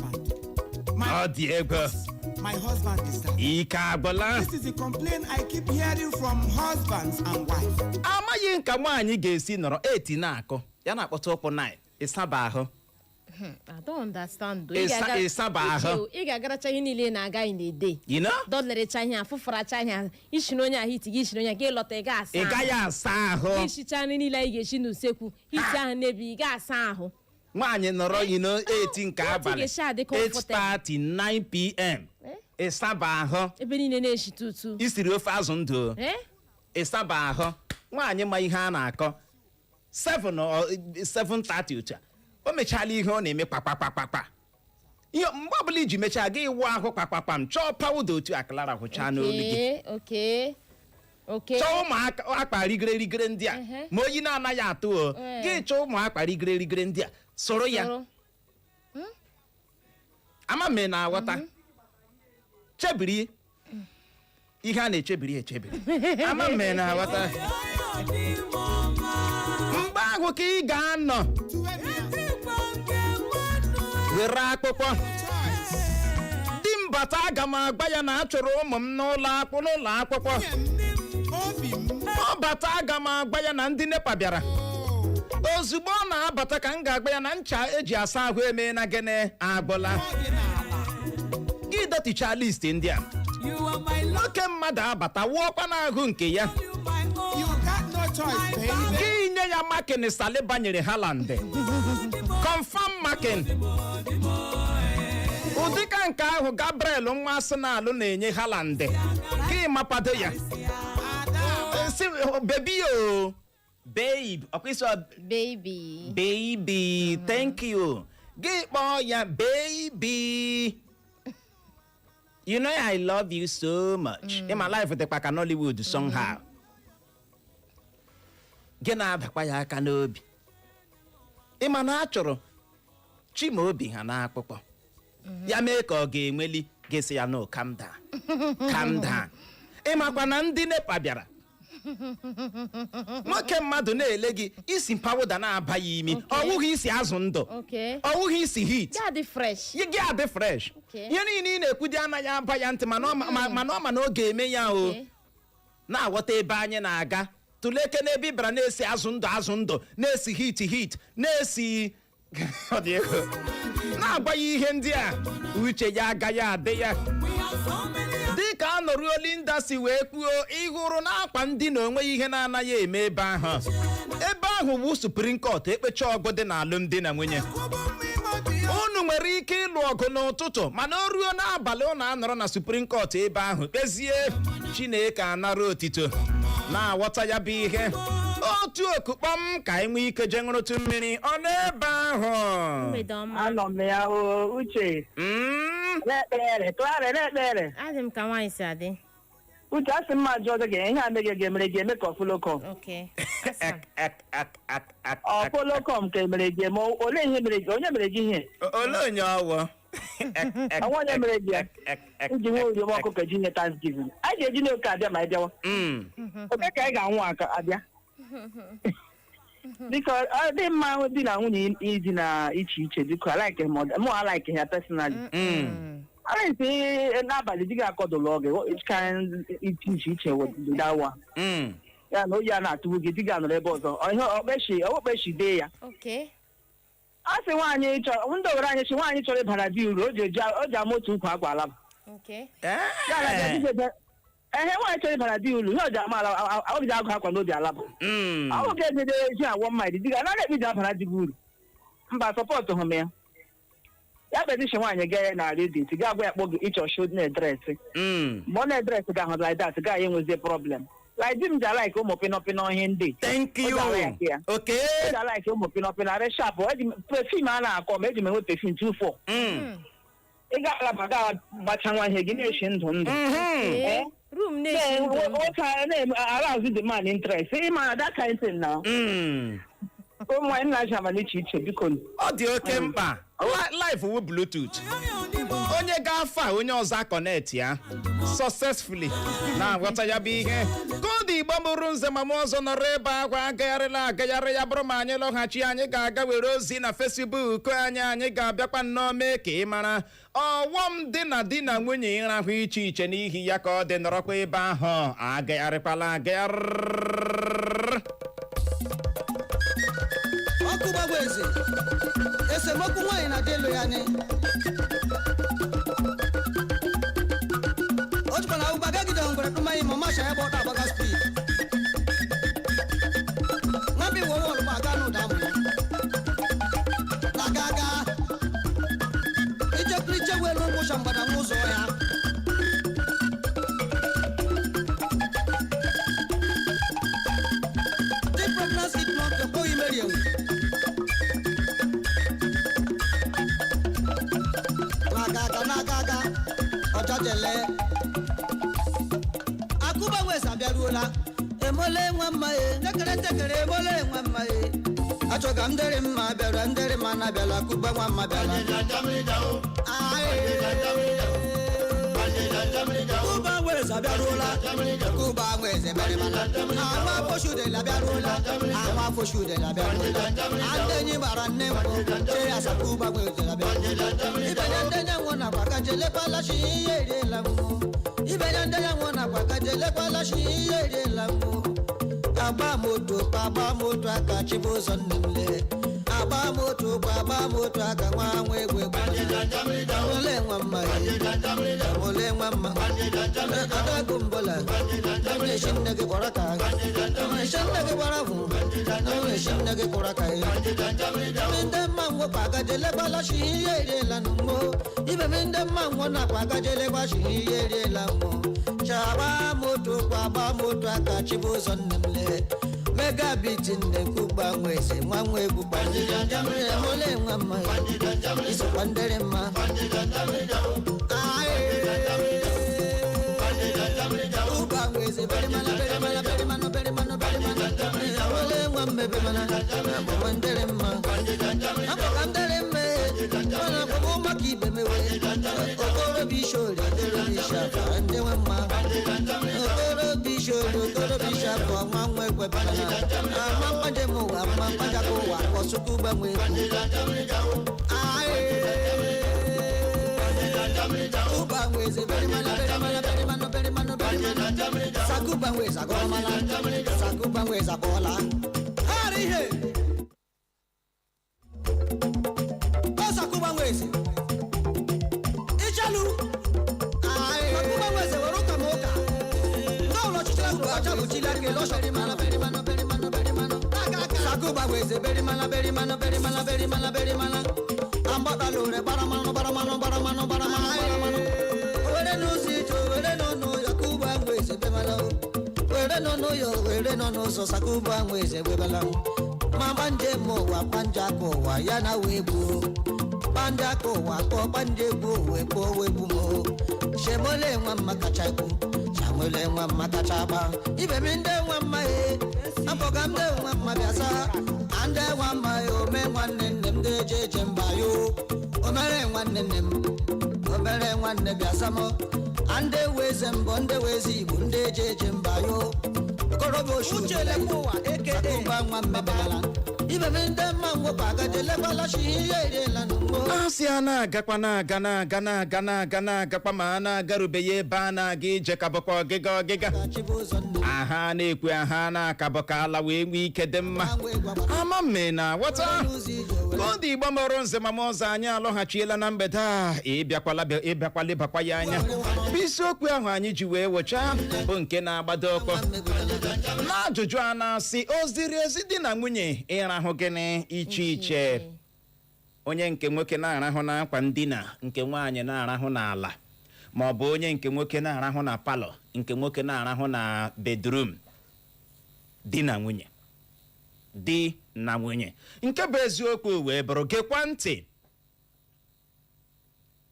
Ọ dị egwu. My husband is that. Ike agwụla. This is the complaint I keep hearing from husbands and wives. Amaghị nka nwaanyị ga-esi nọrọ 8 na-akụ ya na-akpọta ụkwụ 9 ịsaba ahụ. I don't understand. Ịsaba ahụ. Ị ga-agaracha ihe niile ị na-aga in a day. You know? Dọlerecha ihe, afụfaracha ihe, ishiri onye ahụ iti gị, ishiri onye gị, lọta, ị ga-asa. Ị gaghị asa ahụ. Ishicha nri niile anyị ga-esi n'usekwu, isi ahụ na-ebi, ị ga-asa ahụ. Nwaanyị nọrọ 8 nke Otu abalị, ga-esi adị comfortable. 8:30, 9 p.m., ịsaba ahụ. Ebe niile na-eshi tutu. Isiri ofe azụ ndụ. Ịsaba ahụ. Nwaanyị ma ihe a na-akọ, 7 or 7:30 otu a, o mechala ihe ọ na-eme kpakpakpakpakpa. Ihe mgbe ọbụla iji mechaa gị wụ ahụ kpakpakpam, chọọ powder otu a, Clara, hụchaa n'olu gị. Okay. Chọọ ụmụ akpa rigere rigere ndị a. Ma oyi na-anaghị atụ o. Gị chọọ ụmụ akpa rigere rigere ndị a, soro ya. Soro. Ama m na aghọta. Chebiri ihe a na-echebiri echebiri. Ama m na aghọta. Mgbe ahụ ka ị ga-anọ were akpụkpọ di m bata, aga m agba ya na achụrụ ụmụ m n'ụlọ akwụkwọ. Obi m. Ọ bata, aga m agba ya na ndị NEPA bịara. Ozugbo ọ na-abata ka m ga-agba ya na ncha eji asa ahụ eme na gịnị agwụla. Ọ dị n'ala. Gị dọtichaa list ndị a. Nwoke mmadụ abata, wụọkwa n'ahụ nke ya. You got no choice, baby. Gị nye ya marking Saliba nyere Haaland, confirm marking ụdịka nke ahụ Gabriel nwa Arsenal na-enye Haaland, gị mapado ya. Ada. Si baby, o babe, ọkwa isi Baby. Baby, thank you. Gị kpọọ ya, "Baby, you know I love you so much." Ịma life dịkwa ka Nollywood somehow. Gị na-abakwa ya aka n'obi. Ịma na a chọrọ Chimaobi ha n'akpụkpọ ya mee ka ọ ga-enweli gị, sị ya, "No, calm down, calm down." Ịmakwa na ndị NEPA bịara. Nwoke mmadụ na-ele gị, isi powder na-aba ya imi. Ọ wụghị isi azụ ndụ. Ọ wụghị isi heat. Ya dị fresh. Gị adị fresh. Okay. Ihe niile ị na-ekwu dị anaghị aba ya ntị, mana ọ ma na ọ ga-eme ya o. Na-aghọta ebe anyị na-aga. Tụlee n'ebe ị bịara na-esi azụ ndụ, azụ ndụ na-esi heat, heat na-esi. Ọ dị egwu. Na-agwa ya ihe ndị a, uche ya agaghị adị ya. Dịka a nọruo, Linda si wee kwuo, ịhụrụ n'akwa ndị na onweghị ihe na-anaghị eme ebe ahụ. Ebe ahụ bụ Supreme Court ekpecha ọgụ dị n'alụmdi na nwunye. Unu nwere ike ịlụ ọgụ n'ụtụtụ, mana o ruo n'abalị, unu anọrọ na Supreme Court ebe ahụ kpezie. Chineke anara otito. Na-aghọta ya bụ ihe otu okukpọm ka anyị nwee ike jee ṅụrụtụ mmiri ọ n'ebe ahụ. Mgbede ọma. Anọ m ya o, Uche. Na-ekpere Clara, na-ekpere. Adị m ka nwaanyị si adị. Uche, asị m ma jụọ gị, ihe a megị ga-emere gị eme ka ọfụlokọ. Okay. Ek, ek, ek, ek, ek. Ọ polocom ka emere gị, ma olee ihe mere gị? Onye mere gị ihe? Olee onye ọwụ? Ọnwa onye mere gị ya iji nwee oriom ọkụkọ ji nye Thanksgiving? Anyị ga-eji n'oke abịa ma anyị bịawa. Oke ka anyị ga-anwụ aka abịa. Biko, ọ dị mma di na nwunye ịdị na iche iche. Biko, I like mụ, I like ya personally. Arịsị n'abalị di gị akọdụlụ gị, which kind iche iche iche with that one? Ya na oyi a na-atụwu gị, di gị anọrọ ebe ọzọ. Ọ ihe okpeshi okpeshi dee ya. A sị nwaanyị chọrọ ndị owere anyị, sị nwaanyị chọrọ ịbara di uru, o ji ama otu ukwu akwa alaba. Ya na di gị ehe, nwaanyị chọrọ ịbara di uru, ihe o ji ama ala, o ji agụ akwa n'obi alaba. Ọ bụ ka ebido ezi awọ mma di gị anaghị ekpe ji abara di gị uru. Mba, support hụ m ya. Ya kpezi nwaanyị ga ya na redio ga agwa ya kpọ gị ịchọ show na-e dress. Mgbe ọ na-e dress gị ahụ like that, gaghị enwezie problem. Like di m ji a-like ụmụ pịnọpịnọ ihe ndị. Thank you. Ọ ga-like ya. O ji a-like ụmụ pịnọpịnọ arị sharp. Eji m perfume a na-akọ ma eji m enwe perfume 24. Ị ga-alaba ga gbacha nwa ihe gị na-eshi ndụ ndụ. Okay. Room na-eshi ndụ ndụ. Nwoke a na-arouse the man interest, ịma na that kind thing na ụmụ nwaanyị nna ji ama n'iche iche, biko. Ọ dị oke mkpa. Life wu Bluetooth. Onye ga-afa a, onye ọzọ a-connect ya successfully na-aghọta ya bụ ihe koodu Igbo mụrụ nze ma mụ ọzọ nọrọ ebe akwa agagharịla agagharị. Ya bụrụ ma anyị lọghachi, anyị ga-aga were ozi na Facebook anyị. Anyị ga-abịakwa nnọọ mee ka ị mara ọghọm dị na di na nwunye ịrahụ iche iche. N'ihi ya ka ọ dị, nọrọkwa ebe ahụ, agagharịkwala agagharị. Ọkụ gbagwa eze, esemokwu nwaanyị na di elu ya ni o jikwa na ụgba gagide ngwere tụmanyị ma masha ya gba ọtọ agbaga speed nwabi woro ọlụgba aga n'ụda amụ ya na aga aga ichekiri ichegbu elu ngwụcha mgbada nwa ụzọ ya. Dị pregnancy month ekweghị meri enwe na-aga aga na-aga aga ọjajele. Akụba wes abịaruola emole nwa mma e tekere tekere emole nwa mma e achọga m dịrị mma bịara ndịrị mma na abịala akụba nwa mma bịala. Aye. Kuba wes abịaruola, Kuba wes emeremala àwọn afọṣudẹ abịaruola, àwọn afọṣudẹ abịaruola ndị enyi gbara nne mbụ che asa. Kuba wes abịaruola ibenye ndị nye nwụ nakwa ka jelekwala shi ihe eriela mmụ ibenye ndị nye nwụ nakwa ka jelekwala shi ihe eriela mmụ. Agba moto agba moto aka Chibụzọ nne m lee agba moto kwa agba moto aka nwa nwa egwu egwu ole nwa mma ole nwa mma adagụ mbọla esi nne gị kpọrọ ka esi nne gị gbara bụ esi nne gị kpọrọ ka ndị mma nwekwa agajelekwala shi ihe eriela n'ugbo ibe m ndị mma nwụ nakwa agajelekwa shi ihe eriela mmụ chagba moto kwa agba moto aka Chibụzọ nne m lee mega biti nne kwugba nwa eze nwa nwa egwu ole nwa mma isokwa ndịrị mma. Ụba nwa eze bere mana bere mana bere mana bere mana bere mana ole nwa mmebe mana agbụgbọ ndịrị mma akpọka ndịrị mma mana agbụgbọ maka ibe mewe okorobishori okorobishafa ndị nwe mma okorobishori okorobishafa nwa nwa egwe bana ama mkpaje m ụwa ama mkpajaka ụwa kọsụkwu gbanwe egwu. Ụba nwe eze bere mana bere mana bere mana bere mana bere mana sakuba nwe eze agọrọmala sakuba nwe eze akpọọla ha ihe ọsakuba nwe eze ichelu sakuba nwe eze were ụka ma ụka n'ụlọ ọchịchị ahụ ọcha bụ chilake lọshọrị mana bere mana bere mana bere mana sakuba nwe eze bere mana bere mana bere mana bere mana bere mana amgbatalore gbara mmanụ gbara mmanụ gbara mmanụ gbara mmanụ gbara mmanụ were n'ụzọ ije were n'ọnụ ya kuba nwe eze bemala were n'ọnụ ya were nọ n'ụzọ sakuba nwe eze gbebala ma gbanje m ụwa gbanje aka ụwa ya na wee gbuo gbanje aka ụwa kpọọ gbanje gbuo wee kpọọ wee gbu m shemole nwa mma kacha ekwu shamole nwa mma kacha agba ibe m ndị nwa mma e afọga ndị nwa mma bịa saa ndị nwa. Nwanne nne m, obere nwanne, bịa samọ ndị weze mbọ, ndị weze Igbo, ndị eje eje mba yo, okorobịa oshudele ụba nwa mmebegala ibe m, ndị mma nwopụ agaje lekwalachi ihe eriela n'ugbo. A sị a na-agakwa, na-aga, na-aga, na-aga, na-aga, na-agakwa, ma a na-agarubeghị ebe a na-aga ije, ka bụkwa ọgịga ọgịga. Chibụzọ nne. Aha na-ekwe aha na-akabụ ka ala wee nwee ike dị mma. Ama mme na ghọta n'ụzọ ije were. Ka ọ dị, Igbo mọrọ nze ma ọzọ, anyị alọghachiela na mgbede a. Ịbịakwala, ịbịakwala ịbakwa ya anya bụ isiokwu ahụ anyị ji wee wechaa, bụ nke na-agbado ọkpọ n'ajụjụ a na-asị, o ziri ezi di na nwunye ịrahụ gịnị iche iche, onye nke nwoke na-arahụ n'akwa ndina, nke nwaanyị na-arahụ n'ala, ma ọ bụ onye nke nwoke na-arahụ na parlour, nke nwoke na-arahụ na bedroom? Di na nwunye, di na nwunye, nke bụ eziokwu wee bụrụ, gekwa ntị,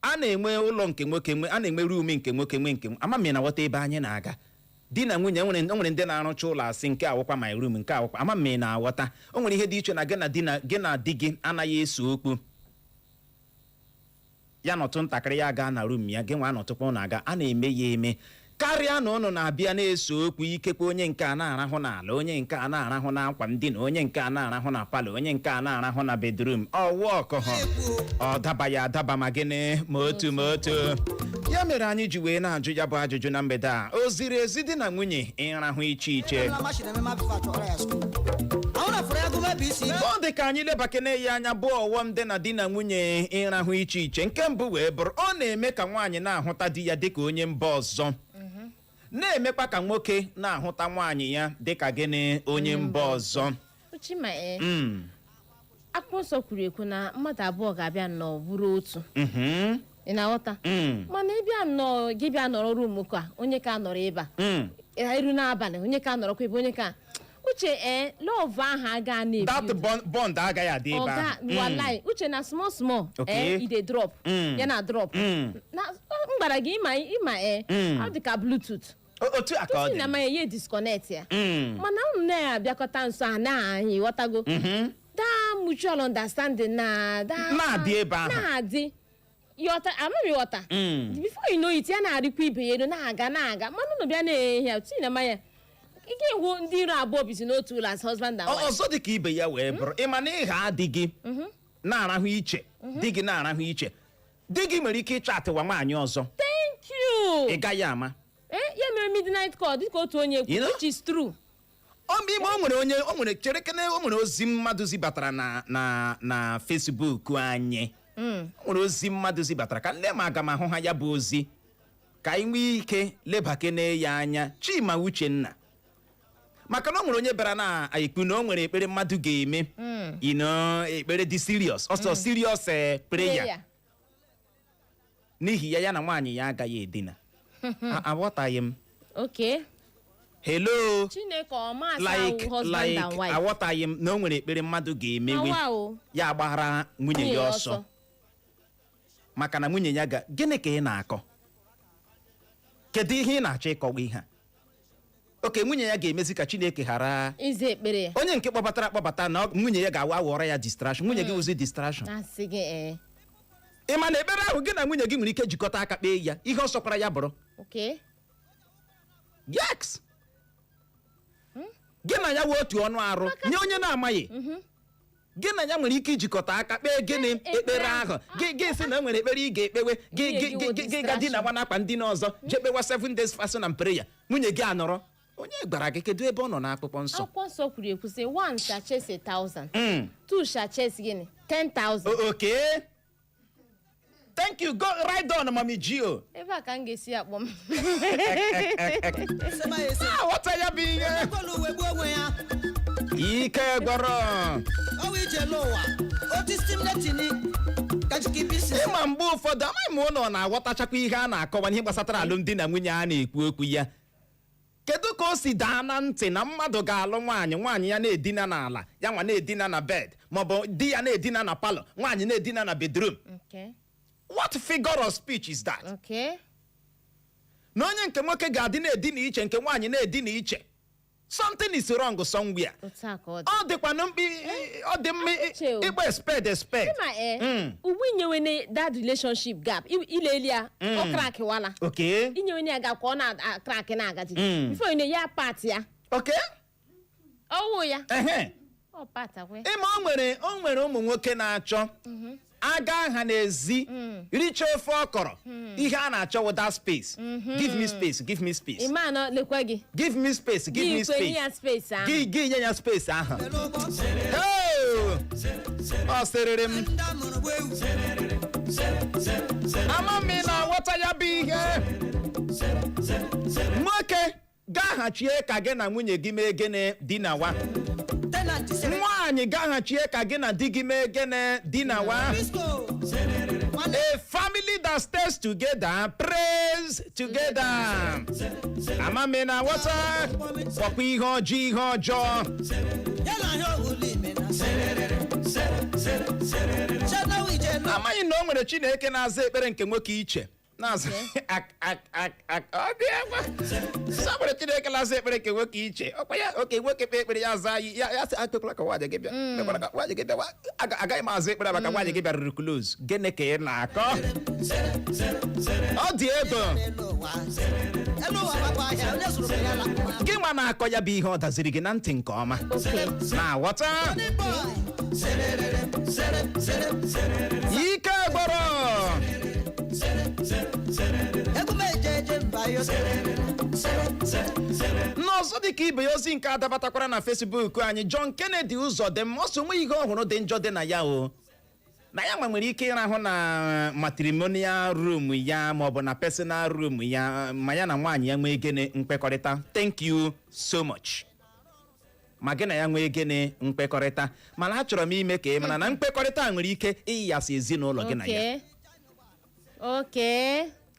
a na-enwe ụlọ nke nwoke nwe, a na-enwe room nke nwoke nwe, nke ama m na ghọta ebe anyị na-aga. Di na nwunye nwere ndị na-arụcha ụlọ, asị nke awụkwa my room, nke awụkwa, ama m na aghọta. O nwere ihe dị iche na gị na di na gị na di gị anaghị eso okwu. Ya nọtụ ntakịrị, ya gaa na room ya, gị nwa anọtụkwa ụnụ aga. A na-eme ya eme karịa na ụnụ na-abịa na-eso okwu. Ikekwe onye nke a na-arahụ n'ala, onye nke a na-arahụ n'akwa ndina, onye nke a na-arahụ na parlour, onye nke a na-arahụ na bedroom. Ọwụ ọkọhọ ọ dabaghị adaba, ma gịnị, ma otu ma otu. Ya mere anyị ji wee na-ajụ ya bụ ajụjụ na mgbede a: o ziri ezi di na nwunye ịrahụ iche iche? Ọ dị ka anyị lebakene ya anya bụ ọghọm dị na di na nwunye ịrahụ iche iche. Nke mbụ wee bụrụ, ọ na-eme ka nwaanyị na-ahụta di ya dịka onye mba ọzọ, na-emekwa ka nwoke na-ahụta nwaanyị ya dịka gịnị, onye mba ọzọ. Chima, ee. Akwụkwọ Nsọ kwuru ekwu na mmadụ abụọ ga-abịa nnọọ bụrụ otu. Ị na-aghọta? Mm. Mana ịbịa nnọọ, gị bịa nọrọ room ka onye ka nọrọ ebe a, eru n'abalị, onye ka nọrọkwa ebe onye ka uche, ee, love ahụ aga na-ebi. That bond agaghị adị ebe Ọga ahụ. Walai, uche, na small small, ee, e dey drop. Ya na drop. Na m gwara gị, ịma ịma, ee, ọ dị ka Bluetooth. Otu a ka ọ tutu dị. na manya ya disconnect ya. Mana unu na-abịakọta nso a na-anyị ghọtago that mutual understanding na that Na-adị ebe ahụ. Na-adị ịghọta, amaghị ịghọta. Before you know it, ya na-arịkwa ibe ya elu, na-aga, na-aga. Mana unu bịa na-ehe tutu na manya, ị ga-ehụ ndị iro abụọ bizi n'otu ụlọ as husband and wife. Ọzọ dị ka ibe ya wee bụrụ, ịma na ịha adịghị na-arahụ iche, di gị na-arahụ iche, di gị nwere ike ịchọ atịwa nwaanyị ọzọ. Thank you. Ị gaghị ama. Eh, ya mere midnight call, dịka otu onye You kwu, know? which is true. Ọ bụ ime o nwere onye o nwere, chere kene, o nwere ozi mmadụ zibatara na Facebook anyị. O nwere ozi mmadụ zibatara ka nne m aga m ahụ ha, ya bụ ozi ka anyị nwee ike lebakene ya anya. Chima Uchenna, maka na o nwere onye bịara na ekwu na o nwere ekpere mmadụ ga-eme, ekpere dị serious, ọsọ serious prayer. Prayer. N'ihi ya, ya na nwaanyị ya agaghị edina. Aghọtaghị m. Okay. Hello? Chineke ọma asa Like husband like and wife. Aghọtaghị m na o nwere ekpere mmadụ ga-emewe Awa o. ya agbara nwunye ya ọsọ, maka na nwunye ya ga gịnị ka ị na-akọ? Kedu ihe ị na-achọ ịkọwa ihe a? Oke nwunye ya ga-emezi ka Chineke ghara ize ekpere ya. Onye nke kpọbatara akpọbata na nwunye ya ga-awa aghọrọ ya distraction. Nwunye gị wụzi distraction. Na-asị gị, ee. Ị ma na ekpere ahụ, gị na nwunye gị nwere ike jikọta aka kpee ya, ihe ọ sọkwara ya bụrụ. Yes, gị na ya wee otu ọnụ arụ nye onye na-amaghị, gị na ya nwere ike ijikọta aka kpee gịnị? Ekpere ahụ. Gị sị na e nwere ekpere ị ga-ekpewe gị Nwunye gị gị wụ gị gị ga di na nwa n'akpa ndị n'ọzọ jee kpewa 7 days fasting and prayer, nwunye gị anọrọ. Onye gwara gị? Kedu ebe ọ nọ n'Akwụkwọ Nsọ? Akwụkwọ Nsọ kwuru ekwu sị, one shall chase 1,000, two shall chase gịnị, 10,000. Okay, thank you. Go right on, Mami Gio. Ebe a ka m ga-esi akpọ m. Aghọta ya bụ ihe. Ekwela uwe gbuo onwe ya. Ike gwọrọ. Ọwụ ije n'ụwa otu stimletini kachikibisi. Ịma mgbe ụfọdụ, amaghị m ụlọ na-aghọtachakwa ihe a na-akọwa n'ihe gbasatara alụmdi na nwunye a na-ekwu okwu ya. Kedu ka o si daa na ntị na mmadụ ga-alụ nwaanyị, nwaanyị ya na-edina n'ala, ya nwa na-edina na bed, maọbụ di ya na-edina na parlour, nwaanyị na-edina na bedroom? What figure of speech is that? Na onye nke nwoke ga-adị na-edina iche, nke nwaanyị na-edina iche. Something is wrong somewhere. Otu a ka ọ dị. Ọ dịkwanụ mkpi, ọ dị mma Uche o. ịgba spade spade. Ma ugbu inyewene that relationship gap, ileli ya, ọ crackwala. Inyewene ya gap ka ọ na-acrack na-agaji before you ya part ya. Ọwụ ya. Ọ part akwe. Ịma o nwere ụmụ nwoke na-achọ aga ha n'ezi richaa ofe ọkọrọ, ihe a na-achọ wụ that space. Give me space, give me space. Ịma na lekwa gị. Give me space, give me Gị kwenye space. ya space ahụ. Gị nye ya space ahụ. Hey! Ọ sịrịrị m ama m ị na-aghọta ya bụ ihe. Nwoke gaghachie ka gị na nwunye gị mee gịnị? Dinawa. Nwaanyị gaghachie ka gị na di gị mee gịnị? Dinawa. A family that stays together prays together. Ama m ị na-aghọta. Kpọkwa ihe ọjọọ ihe ọjọọ. Amaghị na o nwere Chineke na-aza ekpere nke nwoke iche na-aza ak ak ak ak. Ọ dị egwu. Sọ nwere Chineke na-aza ekpere nke nwoke iche. Ọkwa ya oke nwoke kpee ekpere, ya aza ya, ya sị akpekwala ka nwaanyị gị bịa, kpekwala ka nwaanyị gị bịa. Agaghị m aza ekpere maka nwaanyị gị bịaruru close. Gịnị ka ị na-akọ? Ọ dị ego. Gị nwa na-akọ ya bụ ihe ọ daziri gị na ntị nke ọma. Na-aghọta ike gbọrọ. N'ọzọ, dịka ibe ya, ozi nke adabatakwara na Facebook anyị, John Kennedy ụzọ dị mma, ọsọ nwe ihe ọhụrụ dị njọ dị na ya o na ya nwa nwere ike ịrahụ na matrimonial room ya maọbụ na personal room ya, ma ya na nwaanyị ya nwee gịnị? Mkpekọrịta. Thank you so much. Ma gị na ya nwee gịnị? Mkpekọrịta. Mana achọrọ m ime ka ị mara na mkpekọrịta nwere ike ịyasa ezinụlọ gị na ya.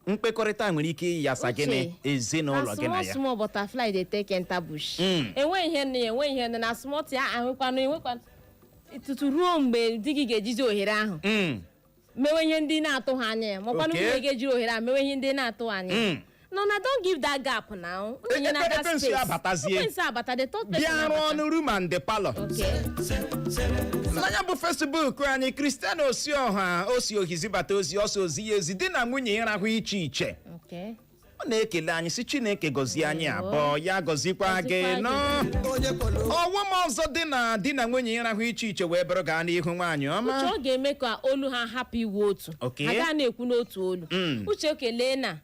Mkpekọrịta nwere ike ịyasa gịnị? Ezinụlọ Na gị na small ya. small butterfly dey take enter bush. Enweghị ihe nne ya, enweghị ihe nne na small ya ahụkwanụ enwekwanụ tutu ruo mgbe di gị ga-ejizi ohere ahụ mewe ihe ndị na-atụ ha anya ya, makwanụ nwunye ga-ejiri ohere ahụ mewe ihe ndị na-atụ anya ya. No, na don't give that gap now. Unu nye na that Ekwensu space. abatazie. Ekwensu abata, the third person Bịa rụọ abata. ọnụ room and the parlour. N'anya bụ Facebook anyị, Cristiano Osioha osi ohizibata ozi ọsọ ozi ya ezi di na nwunye ịrahụ iche iche. Ọ na-ekele anyị si Chineke gọzie anyị abụọ, ya gọzikwa gị. Gọzikwa. Nọ ọghọm ọzọ dị na di na nwunye ịrahụ iche iche wee bụrụ, gaa n'ihu, nwaanyị ọma. Uche, ọ ga-eme ka olu ha hapụ iwu otu. Ha gaa na-ekwu n'otu olu. Uche, kelee na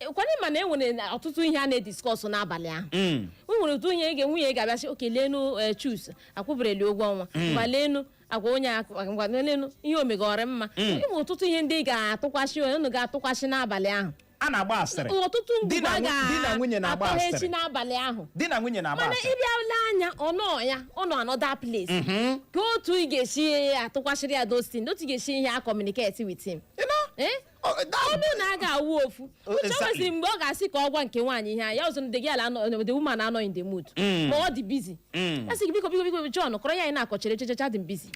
kwanye, ma na e nwere ọtụtụ ihe a na-ediscuss n'abalị ahụ. O nwere otu ihe ga nwunye ga-abịa sị, oke lenu, chus akwụbereli ụgwọ ọnwa, ngwa lenu agwa onye ngwa lenu ihe omegọrọ mma. Ịnwe ọtụtụ ihe ndị ị ga-atụkwasị, unu ga-atụkwasị n'abalị ahụ. A na-agba asịrị. Ọtụtụ Di na ngwugwa di na nwunye na-agba ga-atọgha echi asịrị. n'abalị ahụ. Di na nwunye na-agba Mana asịrị. ịbịa lee anya, ọ nọ ya, ọ nọ another place, ka otu ị ga-esi atụkwasịrị ya those things, otu ị ga-esi ihe a communicate with him. You know? Eh? Oh, Ọ bụrụ na a ga-awụ ofu. Oh, Uche, o nweziri mgbe ọ ga-asị ka ọ gwa nke nwaanyị ihe a, ya ọzọ the girl anọ, the woman anọ in the mood, ma ọ dị busy. Ya sị gị, "Biko, biko, biko, John, kọrọ ya anyị na-akọchere echechecha, dị m busy."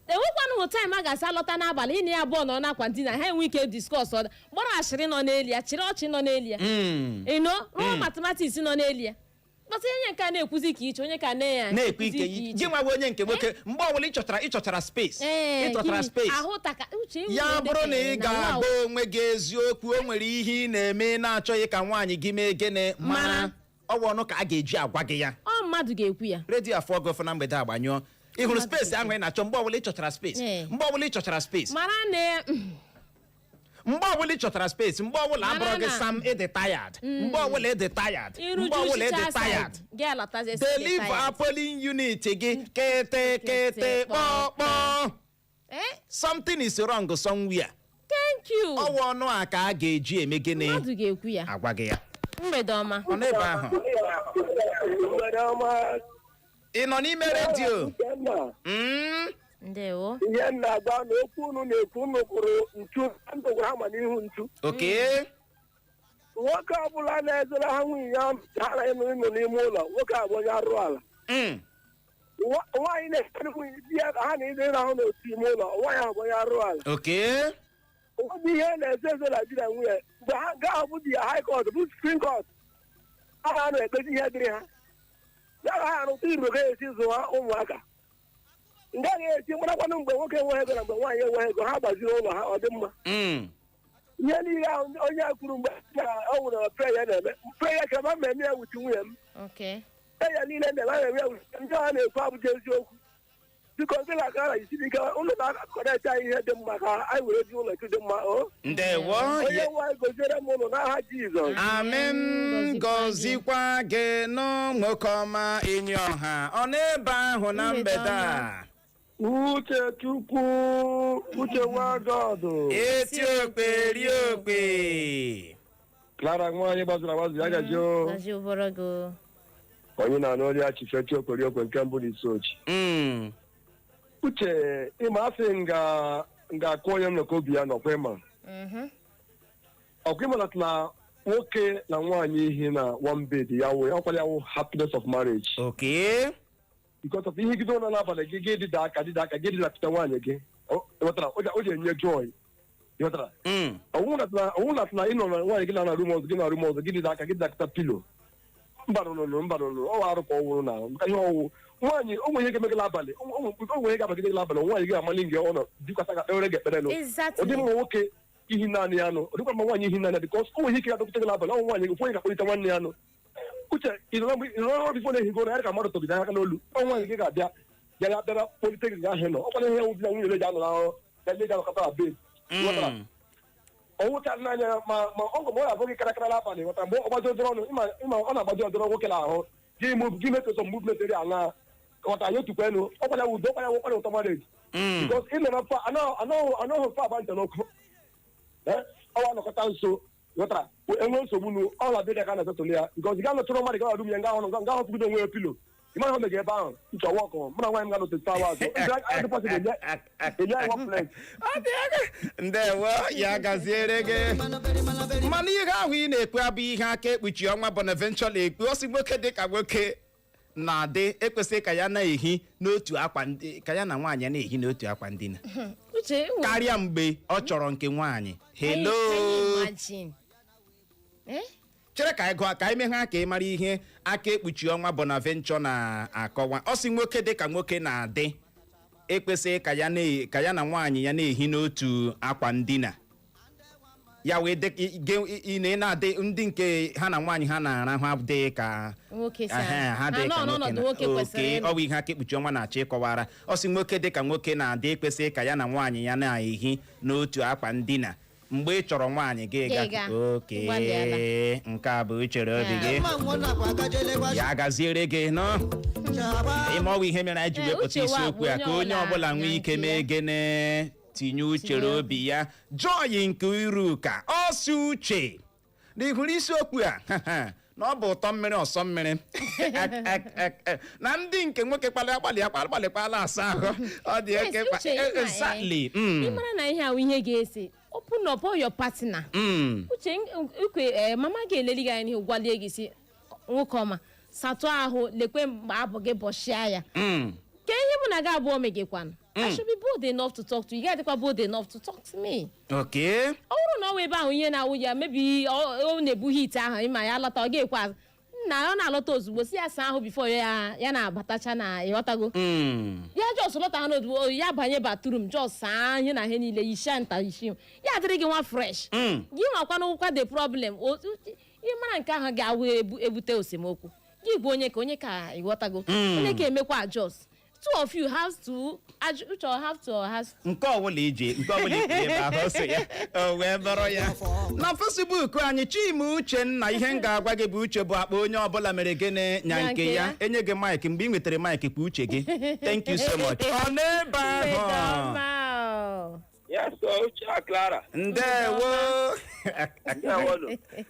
Enwekwanụ time a ga-asị alọta n'abalị, ịna ya abụọ nọ n'akwa ndina, ha enwe ike discuss, ọ gbara ashịrị nọ n'elu ya, chịrị ọchị nọ n'elu ya, ịnọ rụọ mathematics nọ n'elu ya, kpọta onye nke a na-ekwuzi ka iche, onye ka na ya na-ekwu ike ka iche. Gị nwa bụ onye nke nwoke, mgbe ọbụla ịchọtara space, ịchọtara gịnị? space, Ahụ taka uche ịhụ ya na bụrụ na ị na wow. ga-agba onwe gị eziokwu, o nwere ihe ị na-eme ị na-achọghị ka nwaanyị gị mee gịnị? Mara. Mara. Ọwa ọnụ ka a ga-eji agwa gị ya. Ọ mmadụ ga-ekwu ya. Redio afọ gọfọ na mgbede agbanyụọ. Ị hụrụ Mmadụ space ahụ ị na-achọ, mgbe ọbụla ị chọtara space, mgbe ọbụla ị chọtara space, mara na mgbe ọbụla ị chọtara space, mgbe ọbụla Mara abụrụ gị sam ịdị tired, mgbe ọbụla ịdị tired, mgbe ọbụla ịdị iruju tired, gị alọtazie. deliver polling unit gị kete kete kpọkpọ. Something is wrong somewhere. Thank you. Ọwa ọnụ a ka a ga-eji eme gịnị? Mmadụ ga-ekwu ya. Agwa gị ya. Mgbede ọma. Ọ n'ebe ahụ. Mgbede ọma. Ị nọ n'ime redio? Uchenna. Ndewo. Ihe m na-agba na okwu unu na-ekwu, unu kwuru ntu, ndụ gwara ha ma n'ihu ntu. Nwoke ọbụla na-ezere ha nwunye ya ha na ịnụ ịnụ n'ime ụlọ, nwoke a bụ onye arụ ala. Nwaanyị na-ezere nwunye di ya ka ha na ịdị ịrahụ n'otu ime ụlọ, nwaanyị ahụ bụ onye arụ ala. Ụfọdụ ihe na-eze eze Naijiria, nwunye mgbe ha gaa bụ di ya high court bụ supreme court, ha na-anọ ekpezi ihe dịrị ha. Ya ha arụta igbo ga-esi zụọ ụmụaka. Nga ga-esi marakwanụ mgbe nwoke enweghị ego na mgbe nwaanyị enweghị ego, ha gbaziri ụlọ ha, ọ dị mma. Ihe niile ahụ onye a kwuru mgbe na ọ nwere prayer na-eme, prayer ka ma mmemme ya with nwunye m. Prayer niile na-eme, na-eme ya with ndị a na-ekwu abụghị eziokwu. Biko, ndị na-akara jisiri ike, ụlọ na-akọrịta anyị ihe dị mma ka anyị were ji ụlọ dị mma o. Ndewo. Onye nwe anyị goziere m ụlọ n'aha Jizọs. Amen. Gọzikwa gị nụ, nwoke ọma, enyi ọha ọ n'ebe ahụ na mgbede a. Uche Chukwu, Uche nwa God. Eti okpe rie okpe. Clara nwaanyị gbazuru agbazu ya gaji o. Gaji ụbọrọ gị o. Onye na-anụ olu ya, Chief Eti Okwe rie okwe nke mbụ n'isi ochi. Uche, ịma asị nga nga akụ onye m nọ ka obi ya nọkwa ịma. Ọkwa ịma na nwoke na nwaanyị ihi na one bed ya wụ ọkwara ya wụ happiness of marriage. Because of ihe gide ụlọ n'abalị gị, gị dịda aka dịda aka gị dịdapụta nwaanyị gị. Ịghọtara? O ji enye joy. Ịghọtara? Ọwụ na ị nọ na nwaanyị gị na room ọzọ, gị na room ọzọ, gị dịda aka gị dịdakọta pillow. Mba, nụnụnụ, mba, nụnụ, ọ arụ ka ọ wụrụ na maka ihe ọwụ nwaanyị o nwere ihe ga-eme gị n'abalị, o nwere ihe ga-abagide gị n'abalị, nwaanyị gị amali gị ọ nọ dikwasa ga kpere gị ekpere nụ. Ọ dị mma nwoke ihi naanị ya nụ, ọ dịkwa mma nwaanyị ihi naanị ya, because o nwere ike ga-adọpụta gị n'abalị, ọ nwaanyị gị, ofu onye ga-akpọlite nwanne ya nụ. Uche, ị nọrọ before na-ehigo ụra ya ka mmadụ tọgide aka n'olu, ọ nwaanyị gị ga-abịa bịara bịara kpọlite gị ahụ nọ. Ọkwa ihe wụ di na nwunye ji anọ n'ahụ ya ji anọkọta na bed. Ọnwụ ka n'anya ma ma ọ ma ọ ga-abụ gị karakara n'abalị, ghọta, mgbe ọ gbaji ọdọrọ ọnụ, ịma ọ na-agbaji ọdọrọ nwoke n'ahụ gị, move gị make some movement eri aṅa, ghọta, ya otukwa elu, ọkwa ya udo, ọkwa ya ọkwa ya ụtọ marriage, because ị nọrọ fa anọghị fa agba nte n'ọkụ ọwa anọkọta nso, ghọtara, enwe nsogbu nu ọ na-abịa ka a na-esetụlụ ya, because ị ga-anọchọrọ mmadụ gawa room ya nga ahụ nga ahụ fụgido onwe ya pillow, ị mara ihe o mega ebe ahụ nchọ wọkụ. Mụ na nwaanyị m ga-anọ 24 hours enye anyị one place. Ọ dị ego. Ndewo, ya gaziere gị. Mana ihe ahụ ị na-ekwu abụ ihe aka ekpuchi ọnwa Bonaventure ekwu. Ọ sị nwoke dị ka nwoke na-adị ekwesịghị ka ya na-ehi n'otu akwa ka ya na nwaanyị na-ehi n'otu akwa ndina Uche karịa mgbe ọ chọrọ nke nwaanyị. Hello. Can you imagine? Eh? Chere ka anyị gụọ, ka anyị meghe ka ị mara ihe aka ekpuchi ọnwa Bonaventure na-akọwa. Ọ sị nwoke dị ka nwoke na-adị ekwesịghị ka ya na nwaanyị ya na-ehi n'otu akwa ndina, ya wee dị ị na-adị ndị nke ha na nwaanyị ha na-arahụ adịghị ka Nwoke si Ehe, ha ha dị nọ ka n'ọnọdụ nwoke kwesịrị oke ịnọ. Ọ bụ ihe aka ekpuchi ọnwa na-achọ ịkọwara. Ọ sị nwoke dị ka nwoke na-adị ekwesịghị ka ya na nwaanyị ya na-ehi n'otu akwa ndina. Mgbe ị chọrọ nwaanyị gị Gị ga ga. oke. Gbalịala. Nke a bụ uchere obi gị. Ya gaziere gị nọ. Ime ọwa ihe mere anyị ji Ee, wepụta uche wa isiokwu a bụ ka onye ọbụla nwee ike nya nke mee ya. gịnị, tinye uchere Tinye. obi ya. Joy nke Iruka ọsị, uche na ị hụrụ isiokwu a na ọ bụ ụtọ mmiri ọsọ mmiri na ndị nke nwoke kpalị agbalị agbalịkwala asa ahụ, ọ dị Yes, oke mkpa. Uche, ịma, eh, Exactly. Ị mara na ihe ahụ ihe ga-ese, open up all your partner. Uche ukwe mama ga-eleli gị anya n'ihu, gwalie gị si, nwoke ọma, satụ ahụ, lekwe mgbe abụ gị bọchịa ya. Ke ihe mụ na gị abụọ megekwanụ, I should be bold enough to talk to you. Ị ga-adịkwa bold enough to talk to me. Ọ bụrụ na ọ wụ ebe ahụ ihe na-awụ ya, mebi ọ na-ebu heat ahụ, ịma ya lọta, ọ ga-ekwe azụ nna ọ na-alọta ozugbo si ya saa ahụ before ya ya na-abatacha na, ịghọtago? Ya just lọta ha n'ozugbo, ya banye bathroom, just saa ihe na ihe niile, yisha nta yishi ya adịrị gị nwa fresh. Gị nwakwana ụkwa the problem ị mara nke ahụ ga-awụ ebute esemokwu, gị gwa onye ka onye ka, ịghọtago? Onye ka emekwa adjust. Two of you has to uche or have to or has Nke ọbụla iji, nke ọbụla ikwu ebe ahụ so ya o wee bụrụ ya. Na Facebook anyị, Chima Uchenna, ihe m ga-agwa gị bụ uche bụ akpa, onye ọbụla mere gịnị nya Nya nke nke ya. ya. Enye gị mic, mgbe ị nwetara mic, kpụ uche gị. Thank you so much. Ọ n'ebe ahụ. Ọma. Yes, sir, Uche na Clara. Ndewo.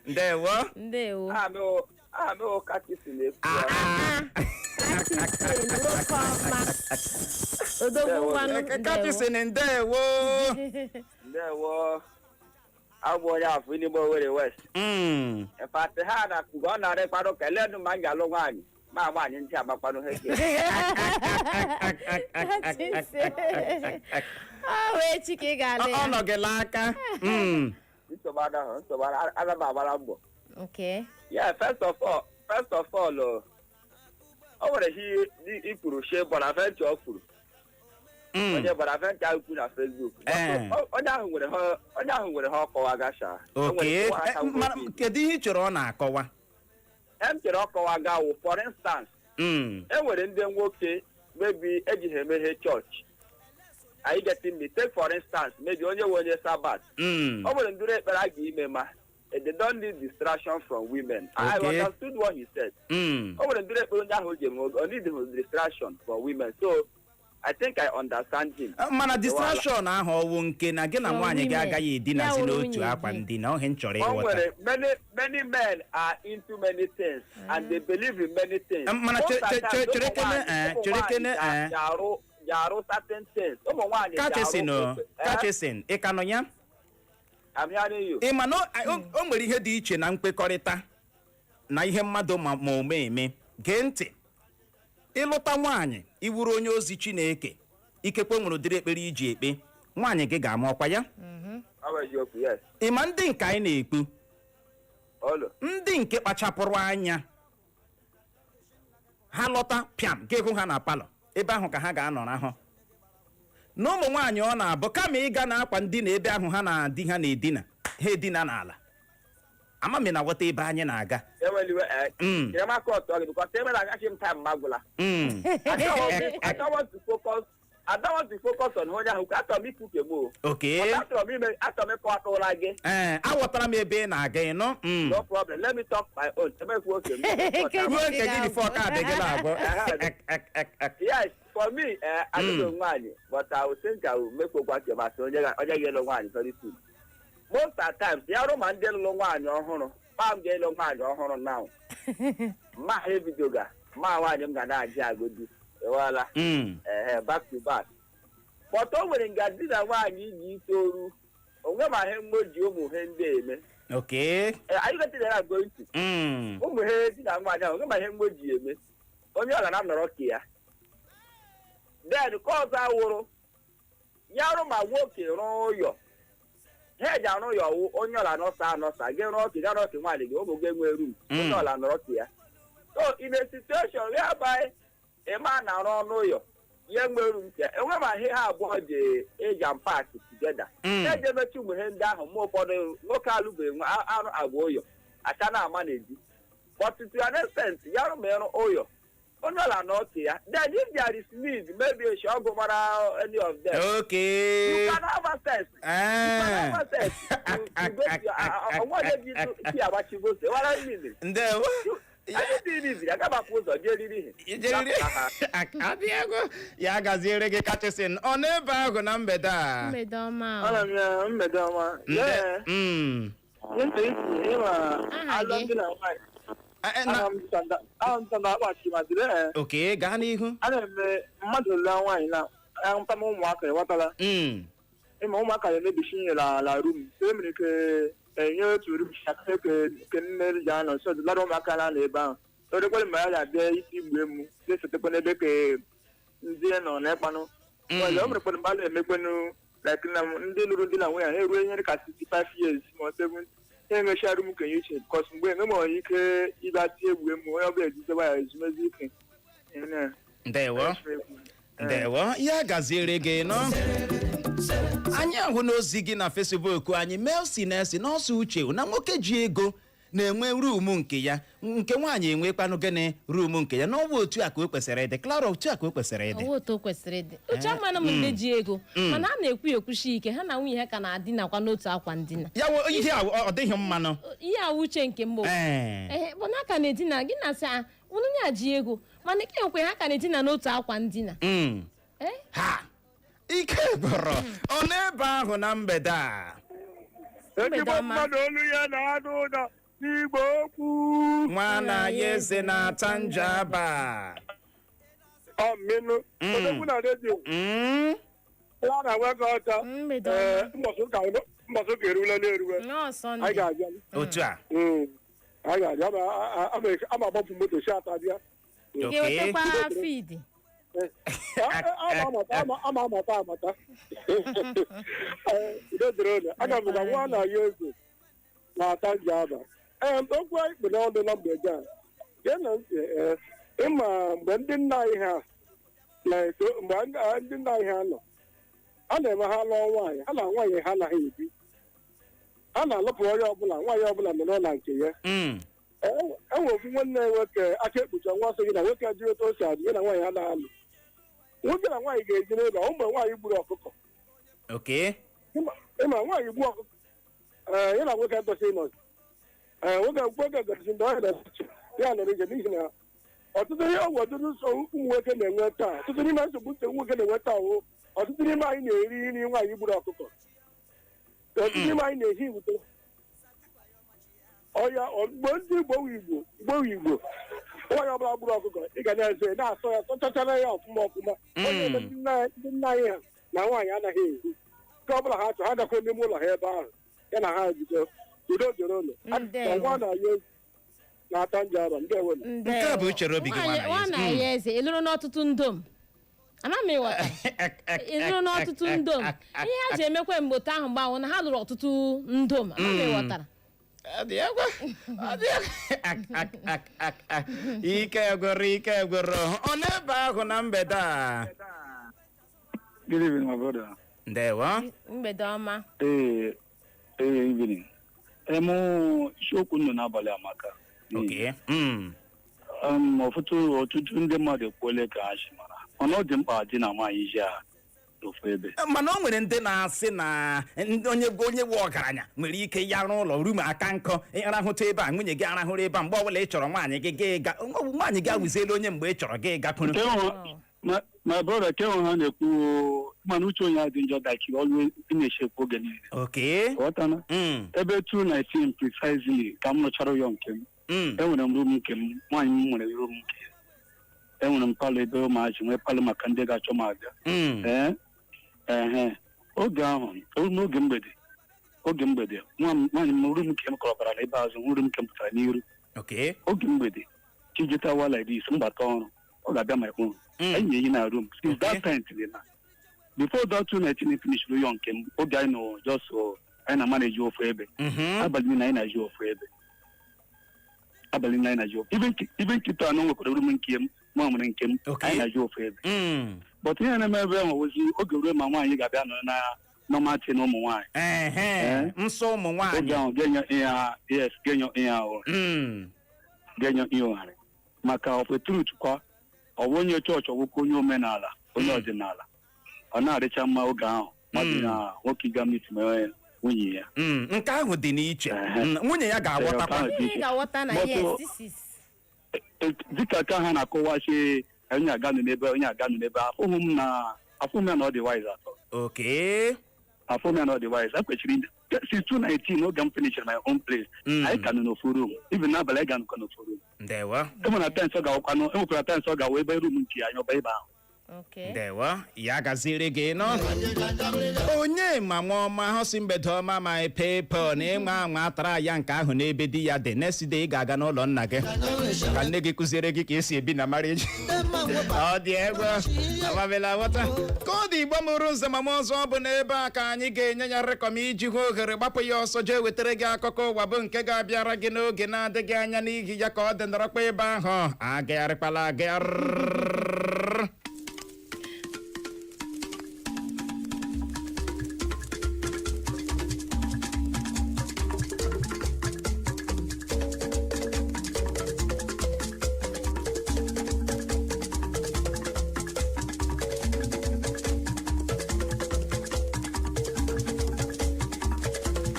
Ndewo. Ndewo. Ndewo. Amị katisi na-ekwu ya. Nwoke ọma, odogwu ngwanụ, ndewo. Kapisin, ndewo. Ndewo. Abụ onye afọ n'ime Owerri West. In fact, ha na mgbe ọ na-arịkwanụ kelenu ma m ga-alụ nwaanyị ma nwaanyị ndị agbakwanụ ha eke. Ọ wee chi ka ị ga-alụ Ọ ya. nọ gị n'aka. Nsogbu adahụ, nsogbu ana m agbara mbọ. Yeah, first of all, oh, O nwere ihe i kwuru shie Bonaventure o kwuru. Onye Bonaventure ahụ kwuru na Facebook. Onye ahụ nwere ha ọkọwa gasha. O nwere Oke. kọwa aka Mana obi. kedu ihe ị chọrọ ọ na-akọwa? Em chere ọkọwa gawo, for instance, e nwere ndị nwoke maybe ejighị emeghe chọọchị. Are you getting me? Take for instance, maybe onye nwe onye Sabbath. Ọ nwere ndụrụ ekpere a ga-ime ma they don't need distraction from women. I understood what he said. O nwere ndụrụ ekpere onye ahụ ji eme, o need distraction from women. So I think I understand him. Mana distraction ahụ, ọwụ nke na gị na From nwaanyị gị women. agaghị edinazi Ya wụrụ n'otu nwunye akwa gị. ndina ohe m chọrọ O ịghọta. nwere many many men are into many things and they believe in many things. Mana Most of the times, chere ụmụ kene, nwaanyị chere kene, ji arụ certain things. Ụmụ nwaanyị ji arụ Kachesin o, Kachesin, ị ka nọ ya? I'm hearing you. Ị ma na o nwere ihe dị iche na mkpekọrịta na ihe mmadụ ma ome eme. Gee ntị, ịlụta nwaanyị, iwuru onye ozi Chineke, ikekwe nwere ụdịrị ekpere iji ekpe, nwaanyị gị ga-ama ọkwa ya. Ọ bụ eziokwu, yes. Ị ma ndị nke anyị na-ekpu Olo. ndị nke kpachapụrụ anya, ha lọta, pịam, ga hụ ha na parlour ebe ahụ ka ha ga-anọrọ ahụ na ụmụ nwaanyị. Ọ na-abụ kama ịga na akwa ndina ebe ahụ ha na di ha na-edina, ha edina n'ala. Amami na ghọta ebe anyị na-aga. Eweliwe chere m aka ọtọ gị because ebe na-agachi m time magwụla. I don't want to focus on onye ahụ. Achọrọ m ikwu ke m o. But achọrọ m ime, achọrọ m ịkọwata ụra gị. Ee, aghọtara m ebe ị na-aga, ịnụ. No problem. Let me talk my own. Emekwu oke m. Ruo nke gị before ka adị gị na-agwụ. Yes, for me, adịghị nwaanyị, but I will think I will make okwu ake masị onye ga-ịlụ nwaanyị very soon. Most of times, ya rụ ma ndị lụrụ nwaanyị ọhụrụ, ma m ga-ịlụ nwaanyị ọhụrụ now. Ma ha ebidoga, ma nwaanyị m ga na-ajị agodi. Ewela. Ehe, back to back. But o nwere nga di na nwaanyị ji itoolu, onwe ma ihe mgboji ụmụ he ndị eme. Are you getting where I'm going to? Ụmụ he di na nwaanyị ahụ, onwe ma ihe mgboji eme. Onye ọ ga na-anọrọ ka ya. Then ka ọzọ awụrụ, ya rụ ma nwoke rụọ ụyọ. Ha eji arụ ụyọ wụ onye ọla nọsa anọsa, gị rụọ oke, ga rụọ oke nwaanyị gị, ụmụ gị enwe room. Onye ọla nọrọ ka ya. So in a situation whereby a man na-arụ ọnụ ụyọ, ya enwe room nke enwe ma ihe ha abụọ ji eji park together. Eji emechi ụmụ ihe ndị ahụ, ma ụfọdụ nwoke alụbeghị nwe arụ agwa ụyọ aka na-ama na-eji. But to an extent, ya rụ ma ịrụ ụyọ, onye ọla na ọkụ ya. Then if there is need, maybe echi ọgụ mara any of them, you can have access, you can have access to go to your onwe onye ji si agbachigo ose wara mmiri. Ndewo. Anyị dị iri agabapụ ụzọ jee riri ihe. Ijeriri abịago ya gaziere gị, Kachisin ọ n'ebe ahụ na mgbede a. Mgbede ọma o. Ana m ya, mgbede ọma. Nde. Yeah. Ntị ntị ịma. Aha gị? Alụmdi na nwaanyị. Na Aha m Sanda Akpachi maziri ee. Oke, gaa n'ihu. A na-eme mmadụ lụọ nwaanyị na ahụta m ụmụaka, ịghọtala? Ịma ụmụaka na-emebichi ihe la room, so e mere ke enye otu room aka ke nne ji anọ so lara ụmụaka na-anọ ebe ahụ orekwere ma ya ga-abịa isi igbu emu na-esotekwa n'ebe ke ndị nọ n'ịkpanụ. Well, o merekwere mgbe a na-emekwenu like na ndị lụrụ di na nwunye ha eruo ihe dị ka 65 years ma ọ 70, ha enwecha room kenye iche, because mgbe enwe nwere ike ịbịa tie egwu emu, onye ọbụla ejizeba ya ezumezu ike. Ndewo, ndewo, ya gaziere gị nọ. Anyị ahụ n'ozi gị na Facebook anyị. Melsi na-esi n'ọsọ uche na nwoke ji ego na-enwe room nke ya, nke nwaanyị enwekwanụ gịnị, room nke ya, n'ọnwa. Otu a ka o kwesịrị ịdị, Clara, otu a ka o kwesịrị ịdị. Ọwụ otu o kwesịrị ịdị. Uche, amana m ndị ji ego, mana a na-ekwu ekwuchi ike ha na nwunye ha ka na-adịnakwa n'otu akwa ndina. Ya wụ ihe a, ọ dịghị mmanụ. Ihe a uche nke mbụ. Ee, bụ na aka na-edina gị na sị a onye a ji ego, mana ike nkwe ha ka na-edina n'otu akwa ndina. Ee. Ha ike gwọrọ ọ n'ebe ahụ na mgbede a. Mgbede Ezigbo ọma. mmadụ, olu ya na-anụ ụda n'igbo okwu. Nwa na ya eze na-ata njaba. Ọ mmenụ odogwu na redio. Ya na nwoke ọcha. Mgbede Ee, ọma. mbọsị ụka eruwela n'eruwe. Nnọọ. Anyị Sọnde. ga-abịa. Otu a. Anyị ga-abịa ama agbapụ moto si ata bịa. Ga-ewetakwa feed. Ama amata amata. Ee, udo dịrị unu. Aga m gwa nwa na ya eze na-ata ji aba. Ee, okwu anyị kpụ n'ọnụ na mgbede a, gee na ntị. Ee. Ịma mgbe ndị nna anyị ha na-eso, mgbe ndị nna anyị ha nọ, a na-eme ha lụọ nwaanyị, ha na nwaanyị ha anaghị ebi, ha na-alụpụ onye ọbụla, nwaanyị ọbụla nọ n'ụlọ nke ya. Enwe ofu nwanne ya nwoke aka ekpucha nwa sị gị na nwoke adịghị otu o si adị, ya na nwaanyị anaghị alụ. Nwoke na nwaanyị ga-eji n'ụlọ ụmụ nwaanyị gburu ọkụkọ. Ịma nwaanyị gbuo ọkụkọ, ee, ya na nwoke ekwesịghị ịnọ. Ee, nwoke gosi ndị ọhịa na ya nọrọ ije, n'ihi na ọtụtụ ihe ọgwụ, ọtụtụ nsogbu ụmụ nwoke na-enwe taa, ọtụtụ n'ime nsogbu nke nwoke na-enwe taa wụ ọtụtụ n'ime anyị na-eri nri nwaanyị gburu ọkụkọ. Ọtụtụ n'ime anyị na-ehi wute ọya. Mgbe ndị Igbo wu Igbo, Igbo wu Igbo, nwaanyị ọbụla gburu ọkụkọ, ị ga na-eze na-asọ ya, sọchachara ya ọfụma ọfụma. Onye ebe ndị nna anyị ha na nwaanyị anaghị ehi, nke ọbụla ha chọrọ, ha gakwa n'ime ụlọ ha ebe ahụ ya na ha bido. Udo dịrị ụlọ. Ndewo. Nwa na ya na-ata nje arọ. Ndewo. Nke a bụ uchere obi gị, nwa na ya nwa eze. na ya eze, ị lụrụ n'ọtụtụ ndom, ama m ịghọta, ị lụrụ n'ọtụtụ ndom. Ihe ha ji emekwa mgbote ahụ mgbanwe na ha lụrụ ọtụtụ ndom, ama m ịghọtara. Ọ dị egwu, ọ dị egwu. Ak, ak, ak, ak, ak. Ike gwụrụ, ike gwụrụ. Ọ n'ebe ahụ na mgbede a. Good evening, my brother. Ndewo. Mgbede ọma. Ee, evening. Emu isiokwu nọ n'abalị amaka. Ọtụtụ ndị mmadụ ekwuole ka ha si mara, mana ọ dị mkpa di na nwaanyị iji a n'ofu ebe. Mana o nwere ndị na-asị na ndị onye nwe ọgaranya nwere ike ya rụ ụlọ room aka nkọ, ịrahụta ebe a, nwunye gị arahụrụ ebe a. Mgbe ọbụla ị chọrọ nwaanyị gị, gị ga nwaanyị gị awụziela onye mgbe ị chọrọ gị gakwuru. Nke my brother, nke hụ ha na-ekwu, mana uche onye adị njọ, that you always ị na-echekwa oge niile. Ghọtana? Ebe 219 precisely ka m rụchara ụyọ nke m. Enwere m room nke m, nwaanyị m nwere room nke ya. Enwere m parlour ebe ụmụazị nwee parlour maka ndị ga-achọ m abịa. Ee, ehe, oge ahụ n'oge mgbede nwaanyị m, room nke m kọrọbara n'ebe azụ, room nke m pụtara n'iru. Oge mgbede chijetawa like this, mgbata ọrụ, ọ ga-abịa my own. Anyị na-eyi na room since that time till now. Before that 219 finish ụyọ nke m, oge anyị nọ just anyị na manage ofu ebe. Abalị niile anyị na-eji ofu ebe, abalị niile anyị na-eji ofu even nkịta anọ nwekwara room nke m, nwa nwere nke m, anyị na-eji ofu ebe. But ihe na-eme ebe ahụ ozi oge ruo ma nwaanyị ga-abịa nọ na normal thing ụmụ nwaanyị. Nsọ ụmụ nwaanyị. Oge ahụ ga-enye ihe yes, ga-enye ihe ahụ, ga-enye ihe ohere maka of a truth kwa. Ọ bụ onye chọọchị, ọ bụkwa onye omenala, onye ọdịnala, ọ na-adịcha mma oge ahụ mmadụ na nwoke ịga meet ma nwunye ya. Nke ahụ dị n'iche. Nwunye ya ga-aghọtakwa. Ị ga-aghọta na yes, this is Dịka ka ha na-akọwachi, onye aganụ n'ebe, onye aganụ n'ebe, afụghị m na afụghị m ya na ọ dị wise atọ. Afụghị m ya na ọ dị wise. Ekwesịrị since 2019, oge m finish my own place, anyị ka nọ n'ofu room. Even n'abalị anyị ga-anọkọ n'ofu room. Ndewo. Enwere times ọ ga-awụkwanụ, enwekwara times ọ ga-awụ ebe room nke anyị ọba ebe ahụ. Ndewo, ya gaziri gị nọ. Onye ma nwa ọma hụ si mgbede ọma, my people, na ịnwa anwa atara ya nke ahụ n'ebe di ya dị. Next day ị ga-aga n'ụlọ nna gị ka nne gị kụziere gị ka esi ebi na marriage. Ọ dị egwu, amabela ghọta ka ọ dị. Igbo mụrụ nze ma m ọzọ, ọ bụ n'ebe a ka anyị ga-enye ya rekọm iji hụ ohere gbapụ ya ọsọ jee wetara gị akụkọ ụwa, bụ nke ga-abịara gị n'oge na-adịghị anya. N'ihi ya, ka ọ dị, nọrọkwa ebe ahụ, agagharịkwala agagharị.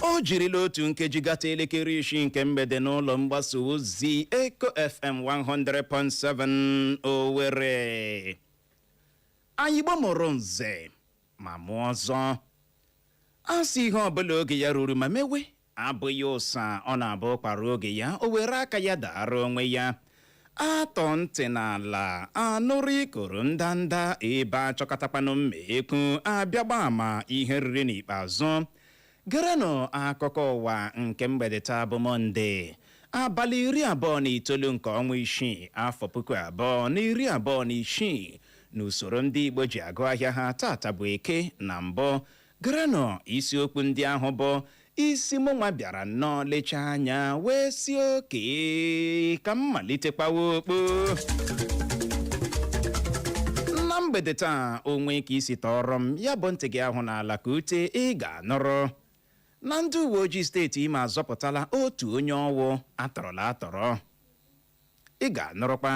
O jirila otu nkeji gata elekere 6 nke mgbede n'ụlọ mgbasa ozi Eco FM 100.7 Owerri. Anyị gbamụrụ nze ma mụọ ọzọ, a sị ihe ọbụla oge ya ruru ma mewe abụghị ụsa. Ọ na-abụ kwara oge ya, o were aka ya dara onwe ya. Atọ ntị n'ala anụrụ ikoro ndanda ebe achọkọtakwanụ mma ekwu abịagba ama ihe riri. N'ikpeazụ, gerenụ akụkọ ụwa nke mgbede taa bụ Mọnde, abalị 29 nke ọnwa 6, afọ 2026, n'usoro ndị Igbo ji agụ ahịa ha. Tata bụ Eke. Na mbụ, gerenụ isiokwu ndị ahụ bụ Isi mụnwa bịara nnọọ lechaa anya wee si oke ka m malite kpawa okpo. Na mgbede taa, onwe ka isi tọrọ m ya bụ ntị gị ahụ n'ala ka ute, ị ga-anụrụ na ndị uwe ojii steeti Imo azọpụtala otu onye ọwụ atọrọla atọrọ. Ị ga-anụrụkwa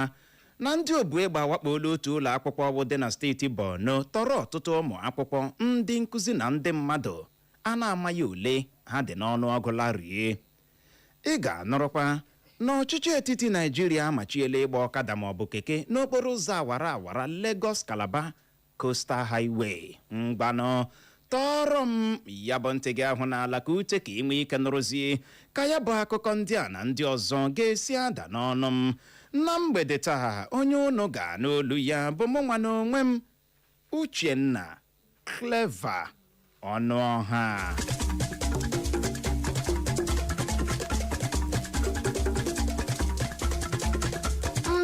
na ndị obu egbe awakpola otu ụlọ akwụkwọ ọwụ dị na steeti Borno, tọrọ ọtụtụ ụmụ akwụkwọ, ndị nkụzi na ndị mmadụ a na-amaghị ole ha dị n'ọnụọgụ larie. Ị ga-anụrụkwa na ọchịchị etiti Naijiria amachiela ịgba ọkada maọbụ keke n'okporo ụzọ awara awara Lagos Calabar Coastal Highway. Mgbanụ, tọọrọ m ya bụ ntị gị ahụ n'ala ka ute, ka ị nwee ike nụrụzie ka ya bụ akụkọ ndị a na ndị ọzọ ga-esi ada n'ọnụ m na mgbede taa. Onye unu ga-anụ olu ya bụ mụ nwa n'onwe m, Uchenna Clever Ọnụọha.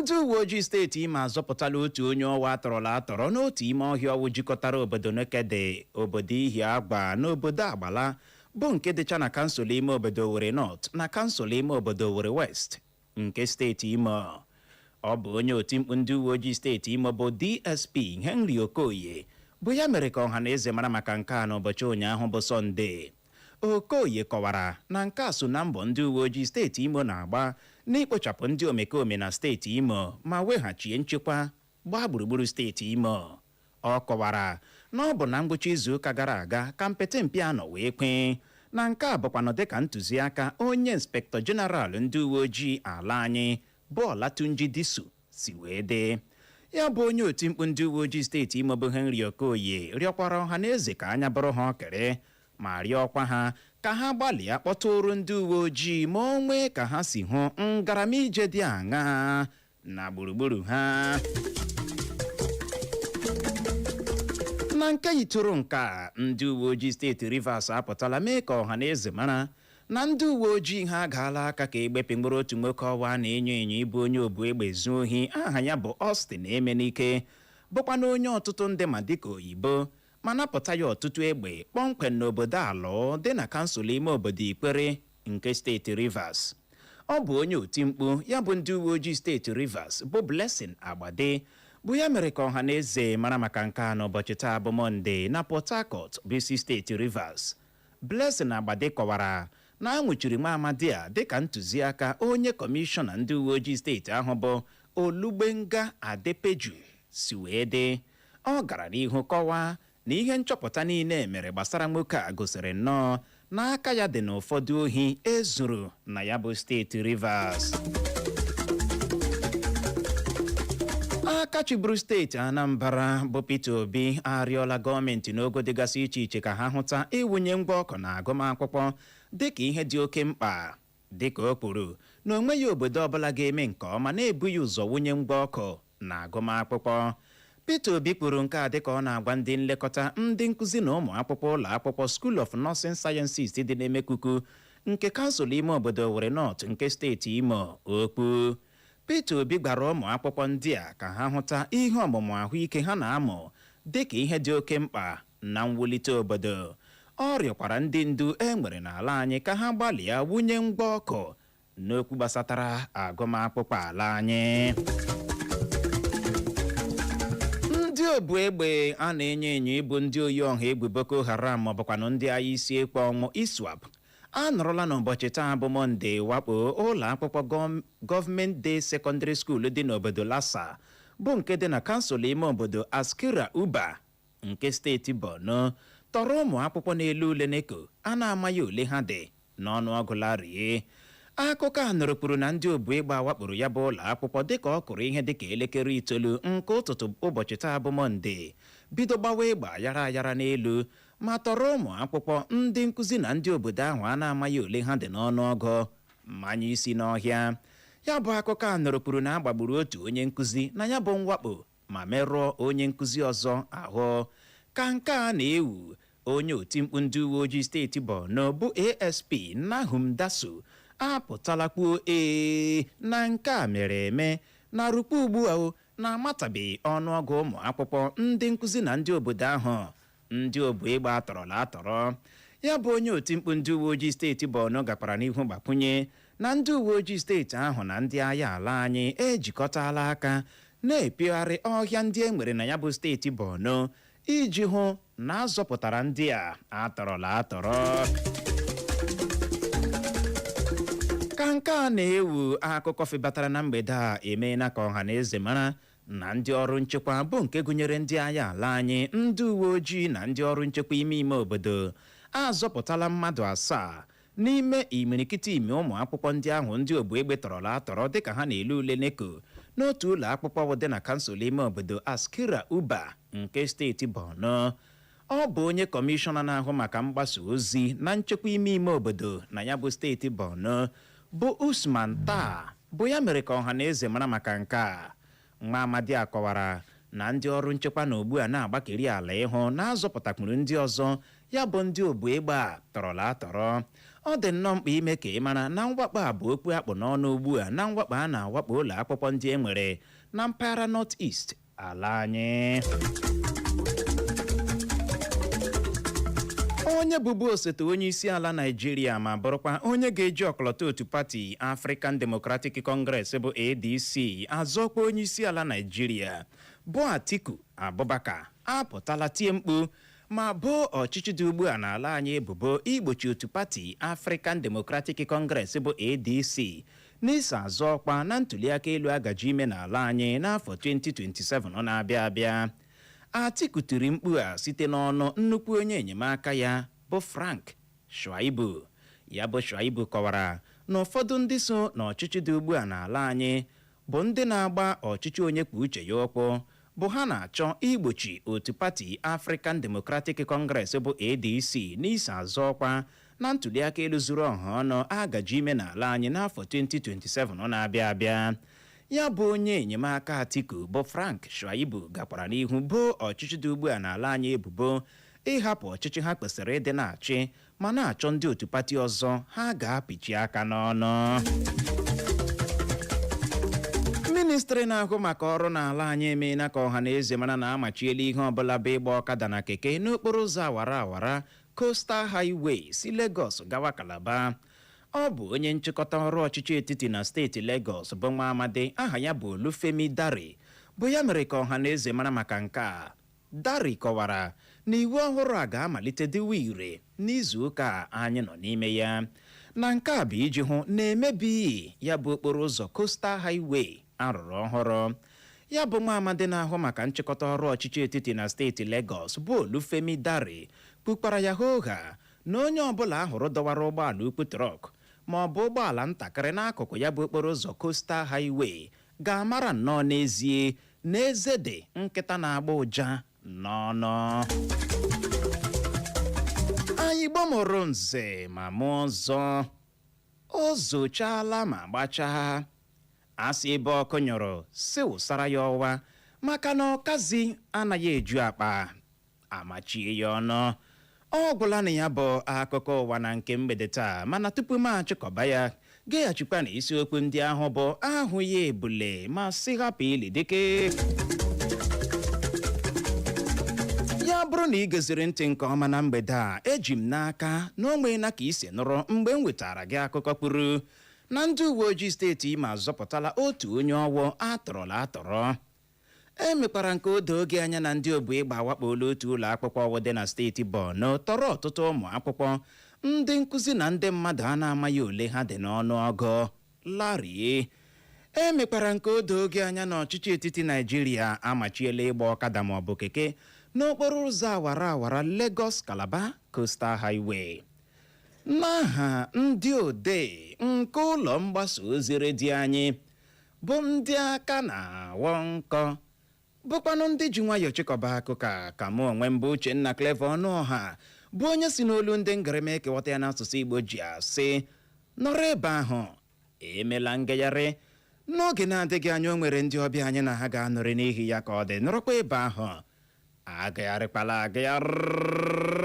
Ndị uwe ojii steeti Imo azọpụtala otu onye ọwa atọrọla atọrọ n'otu ime ọhịa ọwụ jikọtara obodo Nekede, obodo Ihiagwa na obodo Agbala, bụ nke dịcha na kansụl ime obodo Owerri North na kansụl ime obodo Owerri West nke steeti Imo. Ọ bụ onye otimkpu ndị uwe ojii steeti Imo bụ DSP Henry Okoye bụ ya mere ka ọha na eze mara maka nke a n'ụbọchị ụnyaahụ bụ Sọnde. Okoye kọwara na nke a so na mbọ ndị uwe ojii steeti Imo na-agba n'ikpochapụ ndị omekome na steeti Imo ma weghachie nchekwa gbaa gburugburu steeti Imo. Ọ kọwara na ọ bụ na ngwụcha izuụka gara aga ka mpete anọ wee kwee na nke a bụkwanụ dịka ntụziaka onye inspector general ndị uwe ojii ala anyị bụ Olatunji Disu si wee dị. Ya bụ onye otimkpu ndị uwe ojii steeti Imo bụ Henry Okoye rịọkwara ọha na eze ka anya bụrụ ha okere, ma rịọkwa ha ka ha gbalịa kpọtụrụ ndị uwe ojii ma o nwee ka ha si hụ ngaramije dị aṅaa na gburugburu ha. Na nke yitụrụ nke a, ndị uwe ojii steeti Rivers apụtala mee ka ọha na eze mara na ndị uwe ojii ha agaala aka ka egbepịgburu otu nwoke ọwa na-enyo enyo ịbụ onye obu egbe zuo ohi aha ya bụ Austin Emenike, bụkwa na onye ọtụtụ ndị ma dịka oyibo, ma napụta ya ọtụtụ egbe kpọmkwem n'obodo Alọ dị na kansụl ime obodo Ikpere nke steeti Rivers. Ọ bụ onye otimkpu ya bụ ndị uwe ojii steeti Rivers bụ Blessing Agbade bụ ya mere ka ọha na eze mara maka nke a n'ụbọchị taa bụ Mọnde na Port Harcourt bụ isi steeti Rivers. Blessing Agbade kọwara na a nwụchiri nwa amadi a dịka ntụziaka onye kọmishọna ndị uwe ojii steeti ahụ bụ Olugbenga Adepeju si wee dị. Ọ gara n'ihu kọwaa na ihe nchọpụta niile mere gbasara nwoke a gosiri nnọọ n'aka ya dị n'ụfọdụ ohi ezuru na ya bụ steeti Rivers. Aka chịburu steeti Anambra bụ Peter Obi arịọla gọọmenti n'ogo dịgasị iche iche ka ha hụta ịwụnye ngwa ọkụ na agụmakwụkwọ dịka ihe dị oke mkpa, dịka o kwuru na onweghị obodo ọbụla ga-eme nke ọma na-ebughị ụzọ wụnye ngwa ọkụ na agụmakwụkwọ. Peter Obi kwuru nke a dịka ọ na-agwa ndị nlekọta, ndị nkụzi na ụmụ akwụkwọ ụlọ akwụkwọ School of Nursing Sciences dị n'Emekuku nke kansụl ime obodo Owerri North nke steeti Imo okwu. Peter Obi gwara ụmụ akwụkwọ ndị a ka ha hụta ihe ọmụmụ ahụike ha na-amụ dịka ihe dị oke mkpa na mwulite obodo. Ọ rịọkwara ndị ndu e nwere n'ala anyị ka ha gbalịa wunye ngwa ọkụ n'okwu gbasatara agụmakwụkwọ ala anyị. Ndị obu egbe a na-enyo enyo ịbụ ndị oyi ọha egwu Boko Haram maọbụkwanụ ndị agha isi ekwe ọnwụ ISWAP anọrọla n'ụbọchị taa bụ Mọnde wakpo ụlọ akwụkwọ Government Day Secondary School dị n'obodo Lassa, bụ nke dị na kansụl ime obodo Askira Uba nke steeti Borno, tọrọ ụmụ akwụkwọ n'elu ule NECO a na-amaghị ole ha dị n'ọnụọgụ larie. Akụkọ a nụrụ kwuru na ndị obu egbe awakporo ya bụ ụlọ akwụkwọ dịka ọ kụrụ ihe dịka elekere 9 nke ụtụtụ ụbọchị taa bụ Mọnde, bido gbawa egbe ayara ayara n'elu ma tọrọ ụmụ akwụkwọ, ndị nkụzi na ndị obodo ahụ a na-amaghị ole ha dị n'ọnụọgụ mmanya isi n'ọhịa. Ya bụ akụkọ a nụrụ kwuru na a gbagburu otu onye nkụzi na ya bụ mwakpo ma merụọ onye nkụzi ọzọ ahụ. Ka nke a na-ewu, onye otimkpu ndị uwe ojii steeti Borno bụ ASP Nahum Daso apụtala kwuo ee na nke a mere eme, na rukwa ugbu a o na-amatabeghị ọnụọgụ ụmụ akwụkwọ, ndị nkụzi na ndị obodo ahụ ndị obu egbe atọrọla atọrọ. Ya bụ onye otimkpu ndị uwe ojii steeti Borno gakwara n'ihu gbakwunye na ndị uwe ojii steeti ahụ na ndị agha ala anyị ejikọtala aka na-epigharị ọhịa ndị e nwere na ya bụ steeti Borno iji hụ na azọpụtara ndị a atọrọla atọrọ. Ka nke a na-ewu, akụkọ febatara na mgbede a emeela ka ọha na eze mara na ndị ọrụ nchekwa, bụ nke gụnyere ndị agha ala anyị, ndị uwe ojii na ndị ọrụ nchekwa ime ime obodo, azọpụtala mmadụ 7 n'ime imirikiti ime ụmụ akwụkwọ ndị ahụ ndị ogbu egbe tọrọla atọrọ dịka ha na-ele ule NECO n'otu ụlọ akwụkwọ dị na kansụl ime obodo Askira Uba nke steeti Borno. Ọ bụ onye kọmishọna na-ahụ maka mgbasa ozi na nchekwa ime ime obodo na ya bụ steeti Borno, bụ Usman Taa, bụ ya mere ka ọha na eze mara maka nke a. Nwa amadi a kọwara na ndị ọrụ nchekwa na ugbu a na-agbakeri ala ịhụ na-azọpụtakwuru ndị ọzọ ya bụ ndị ogbu egbe a tọrọla atọrọ. Ọ dị nnọọ mkpa ime ka ị mara na mwakpo a bụ okwu akpụ n'ọnụ ugbu a na mwakpo a na-awakpo ụlọ akwụkwọ ndị e nwere na mpaghara North East ala anyị. Onye bụbu osote onye isi ala Naijiria ma bụrụkwa onye ga-eji ọkọlọtọ otu pati African Democratic Congress bụ ADC azọkwa onye isi ala Naijiria, bụ Atiku Abubakar, apụtala tie mkpu ma boo ọchịchị dị ugbu a n'ala anyị ebubo igbochi otu pati African Democratic Congress bụ ADC n'iso azọ ọkwa na ntuliaka elu agaji ime n'ala anyị n'afọ 2027 na-abịa abịa. Atiku tiri mkpu a site n'ọnụ nnukwu onye enyemaka ya bụ Frank Shuaibu. Ya bụ Shuaibu kọwara na ụfọdụ ndị so n'ọchịchị dị ugbu a n'ala anyị, bụ ndị na-agba ọchịchị onye kwuo uche ya ụkwụ, bụ ha na-achọ igbochi otu pati African Democratic Congress bụ ADC n'iso azọ ọkwa na ntuliaka elu zuru ọha ọnụ agaji ime n'ala anyị n'afọ 2027 na-abịa abịa. Ya bụ onye enyemaka Atiku bụ Frank Shuaibu gakwara n'ihu boo ọchịchị dị ugbu a n'ala anyị ebubo ịhapụ ọchịchị ha kwesịrị ịdị na-achị ma na-achọ ndị otu pati ọzọ ha ga-apịchi aka n'ọnụ. Ministri na-ahụ maka ọrụ n'ala anyị emeela ka ọha na eze mara na amachiela ihe ọbụla bụ ịgba ọkada na keke n'okporo ụzọ awara awara Coastal Highway si Lagos gawa Calabar. Ọ bụ onye nchịkọta ọrụ ọchịchị etiti na steeti Lagos, bụ nwa amadi aha ya bụ Olufemi Dare, bụ ya mere ka ọha na eze mara maka nke a. Dare kọwara na iwu ọhụrụ a ga-amalite dịwa ire n'izu ụka a anyị nọ n'ime ya, na nke a bụ iji hụ na emebighị ya bụ okporo ụzọ Coastal Highway arụrụ ọhụrụ. Ya bụ nwa amadi na-ahụ maka nchịkọta ọrụ ọchịchị etiti na steeti Lagos bụ Olufemi Dare kpukwara ya hoha na onye ọbụla ahụrụ dọwara ụgbọala ukwu, truck ma ọ bụ ụgbọala ntakịrị n'akụkụ ya bụ okporo ụzọ Coastal Highway ga-amara nnọọ n'ezie na eze dị nkịta na-agba ụja n'ọnụ. Anyị gbamụrụ nze ma mụọ ọzọ, o zochala ma gbachaa. Asị ebe ọkụ nyụrụ si wụsara ya ọwa, maka na ọkazi anaghị eju akpa amachie ya ọnụ. Ọ gwụla na ya bụ akụkọ ụwa na nke mgbede taa, mana tupu m achịkọba ya, geghachikwa na isiokwu ndị ahụ bụ ahụ ya ebule ma sị hapụ ili dike ya. Bụrụ na ị geziri ntị nke ọma na mgbede a, eji m n'aka na o nweela ka isi nụrụ mgbe m wetara gị akụkọ kwuru na ndị uwe ojii steeti Imo azọpụtala otu onye ọwụ atọrọla atọrọ. E mekwara nke o doo gị anya na ndị obu ịgba awakpola otu ụlọ akwụkwọ ọwụ dị na steeti Borno, tọrọ ọtụtụ ụmụ akwụkwọ, ndị nkụzi na ndị mmadụ a na-amaghị ole ha dị n'ọnụọgụ larie. E mekwara nke o doo gị anya na ọchịchị etiti Naijiria amachiela ịgba ọkada maọbụ keke n'okporo ụzọ awara awara Lagos Calabar Coastal Highway. N'aha ndị odee nke ụlọ mgbasa ozi redio anyị, bụ ndị aka na-awọ nkọ, bụkwanụ ndị ji nwayọọ chịkọba akụkọ a, ka mụ onwe mbụ Uchenna Clever Ọnụọha, bụ onye si n'olu ndị ngarịma ekewata ya n'asụsụ Igbo, ji asị nọrọ ebe ahụ emela ngagharị. N'oge na-adịghị anya, o nwere ndị ọbịa anyị na ha ga-anọrị. N'ihi ya, ka ọ dị, nọrọkwa ebe ahụ, agagharịkwala agagharị.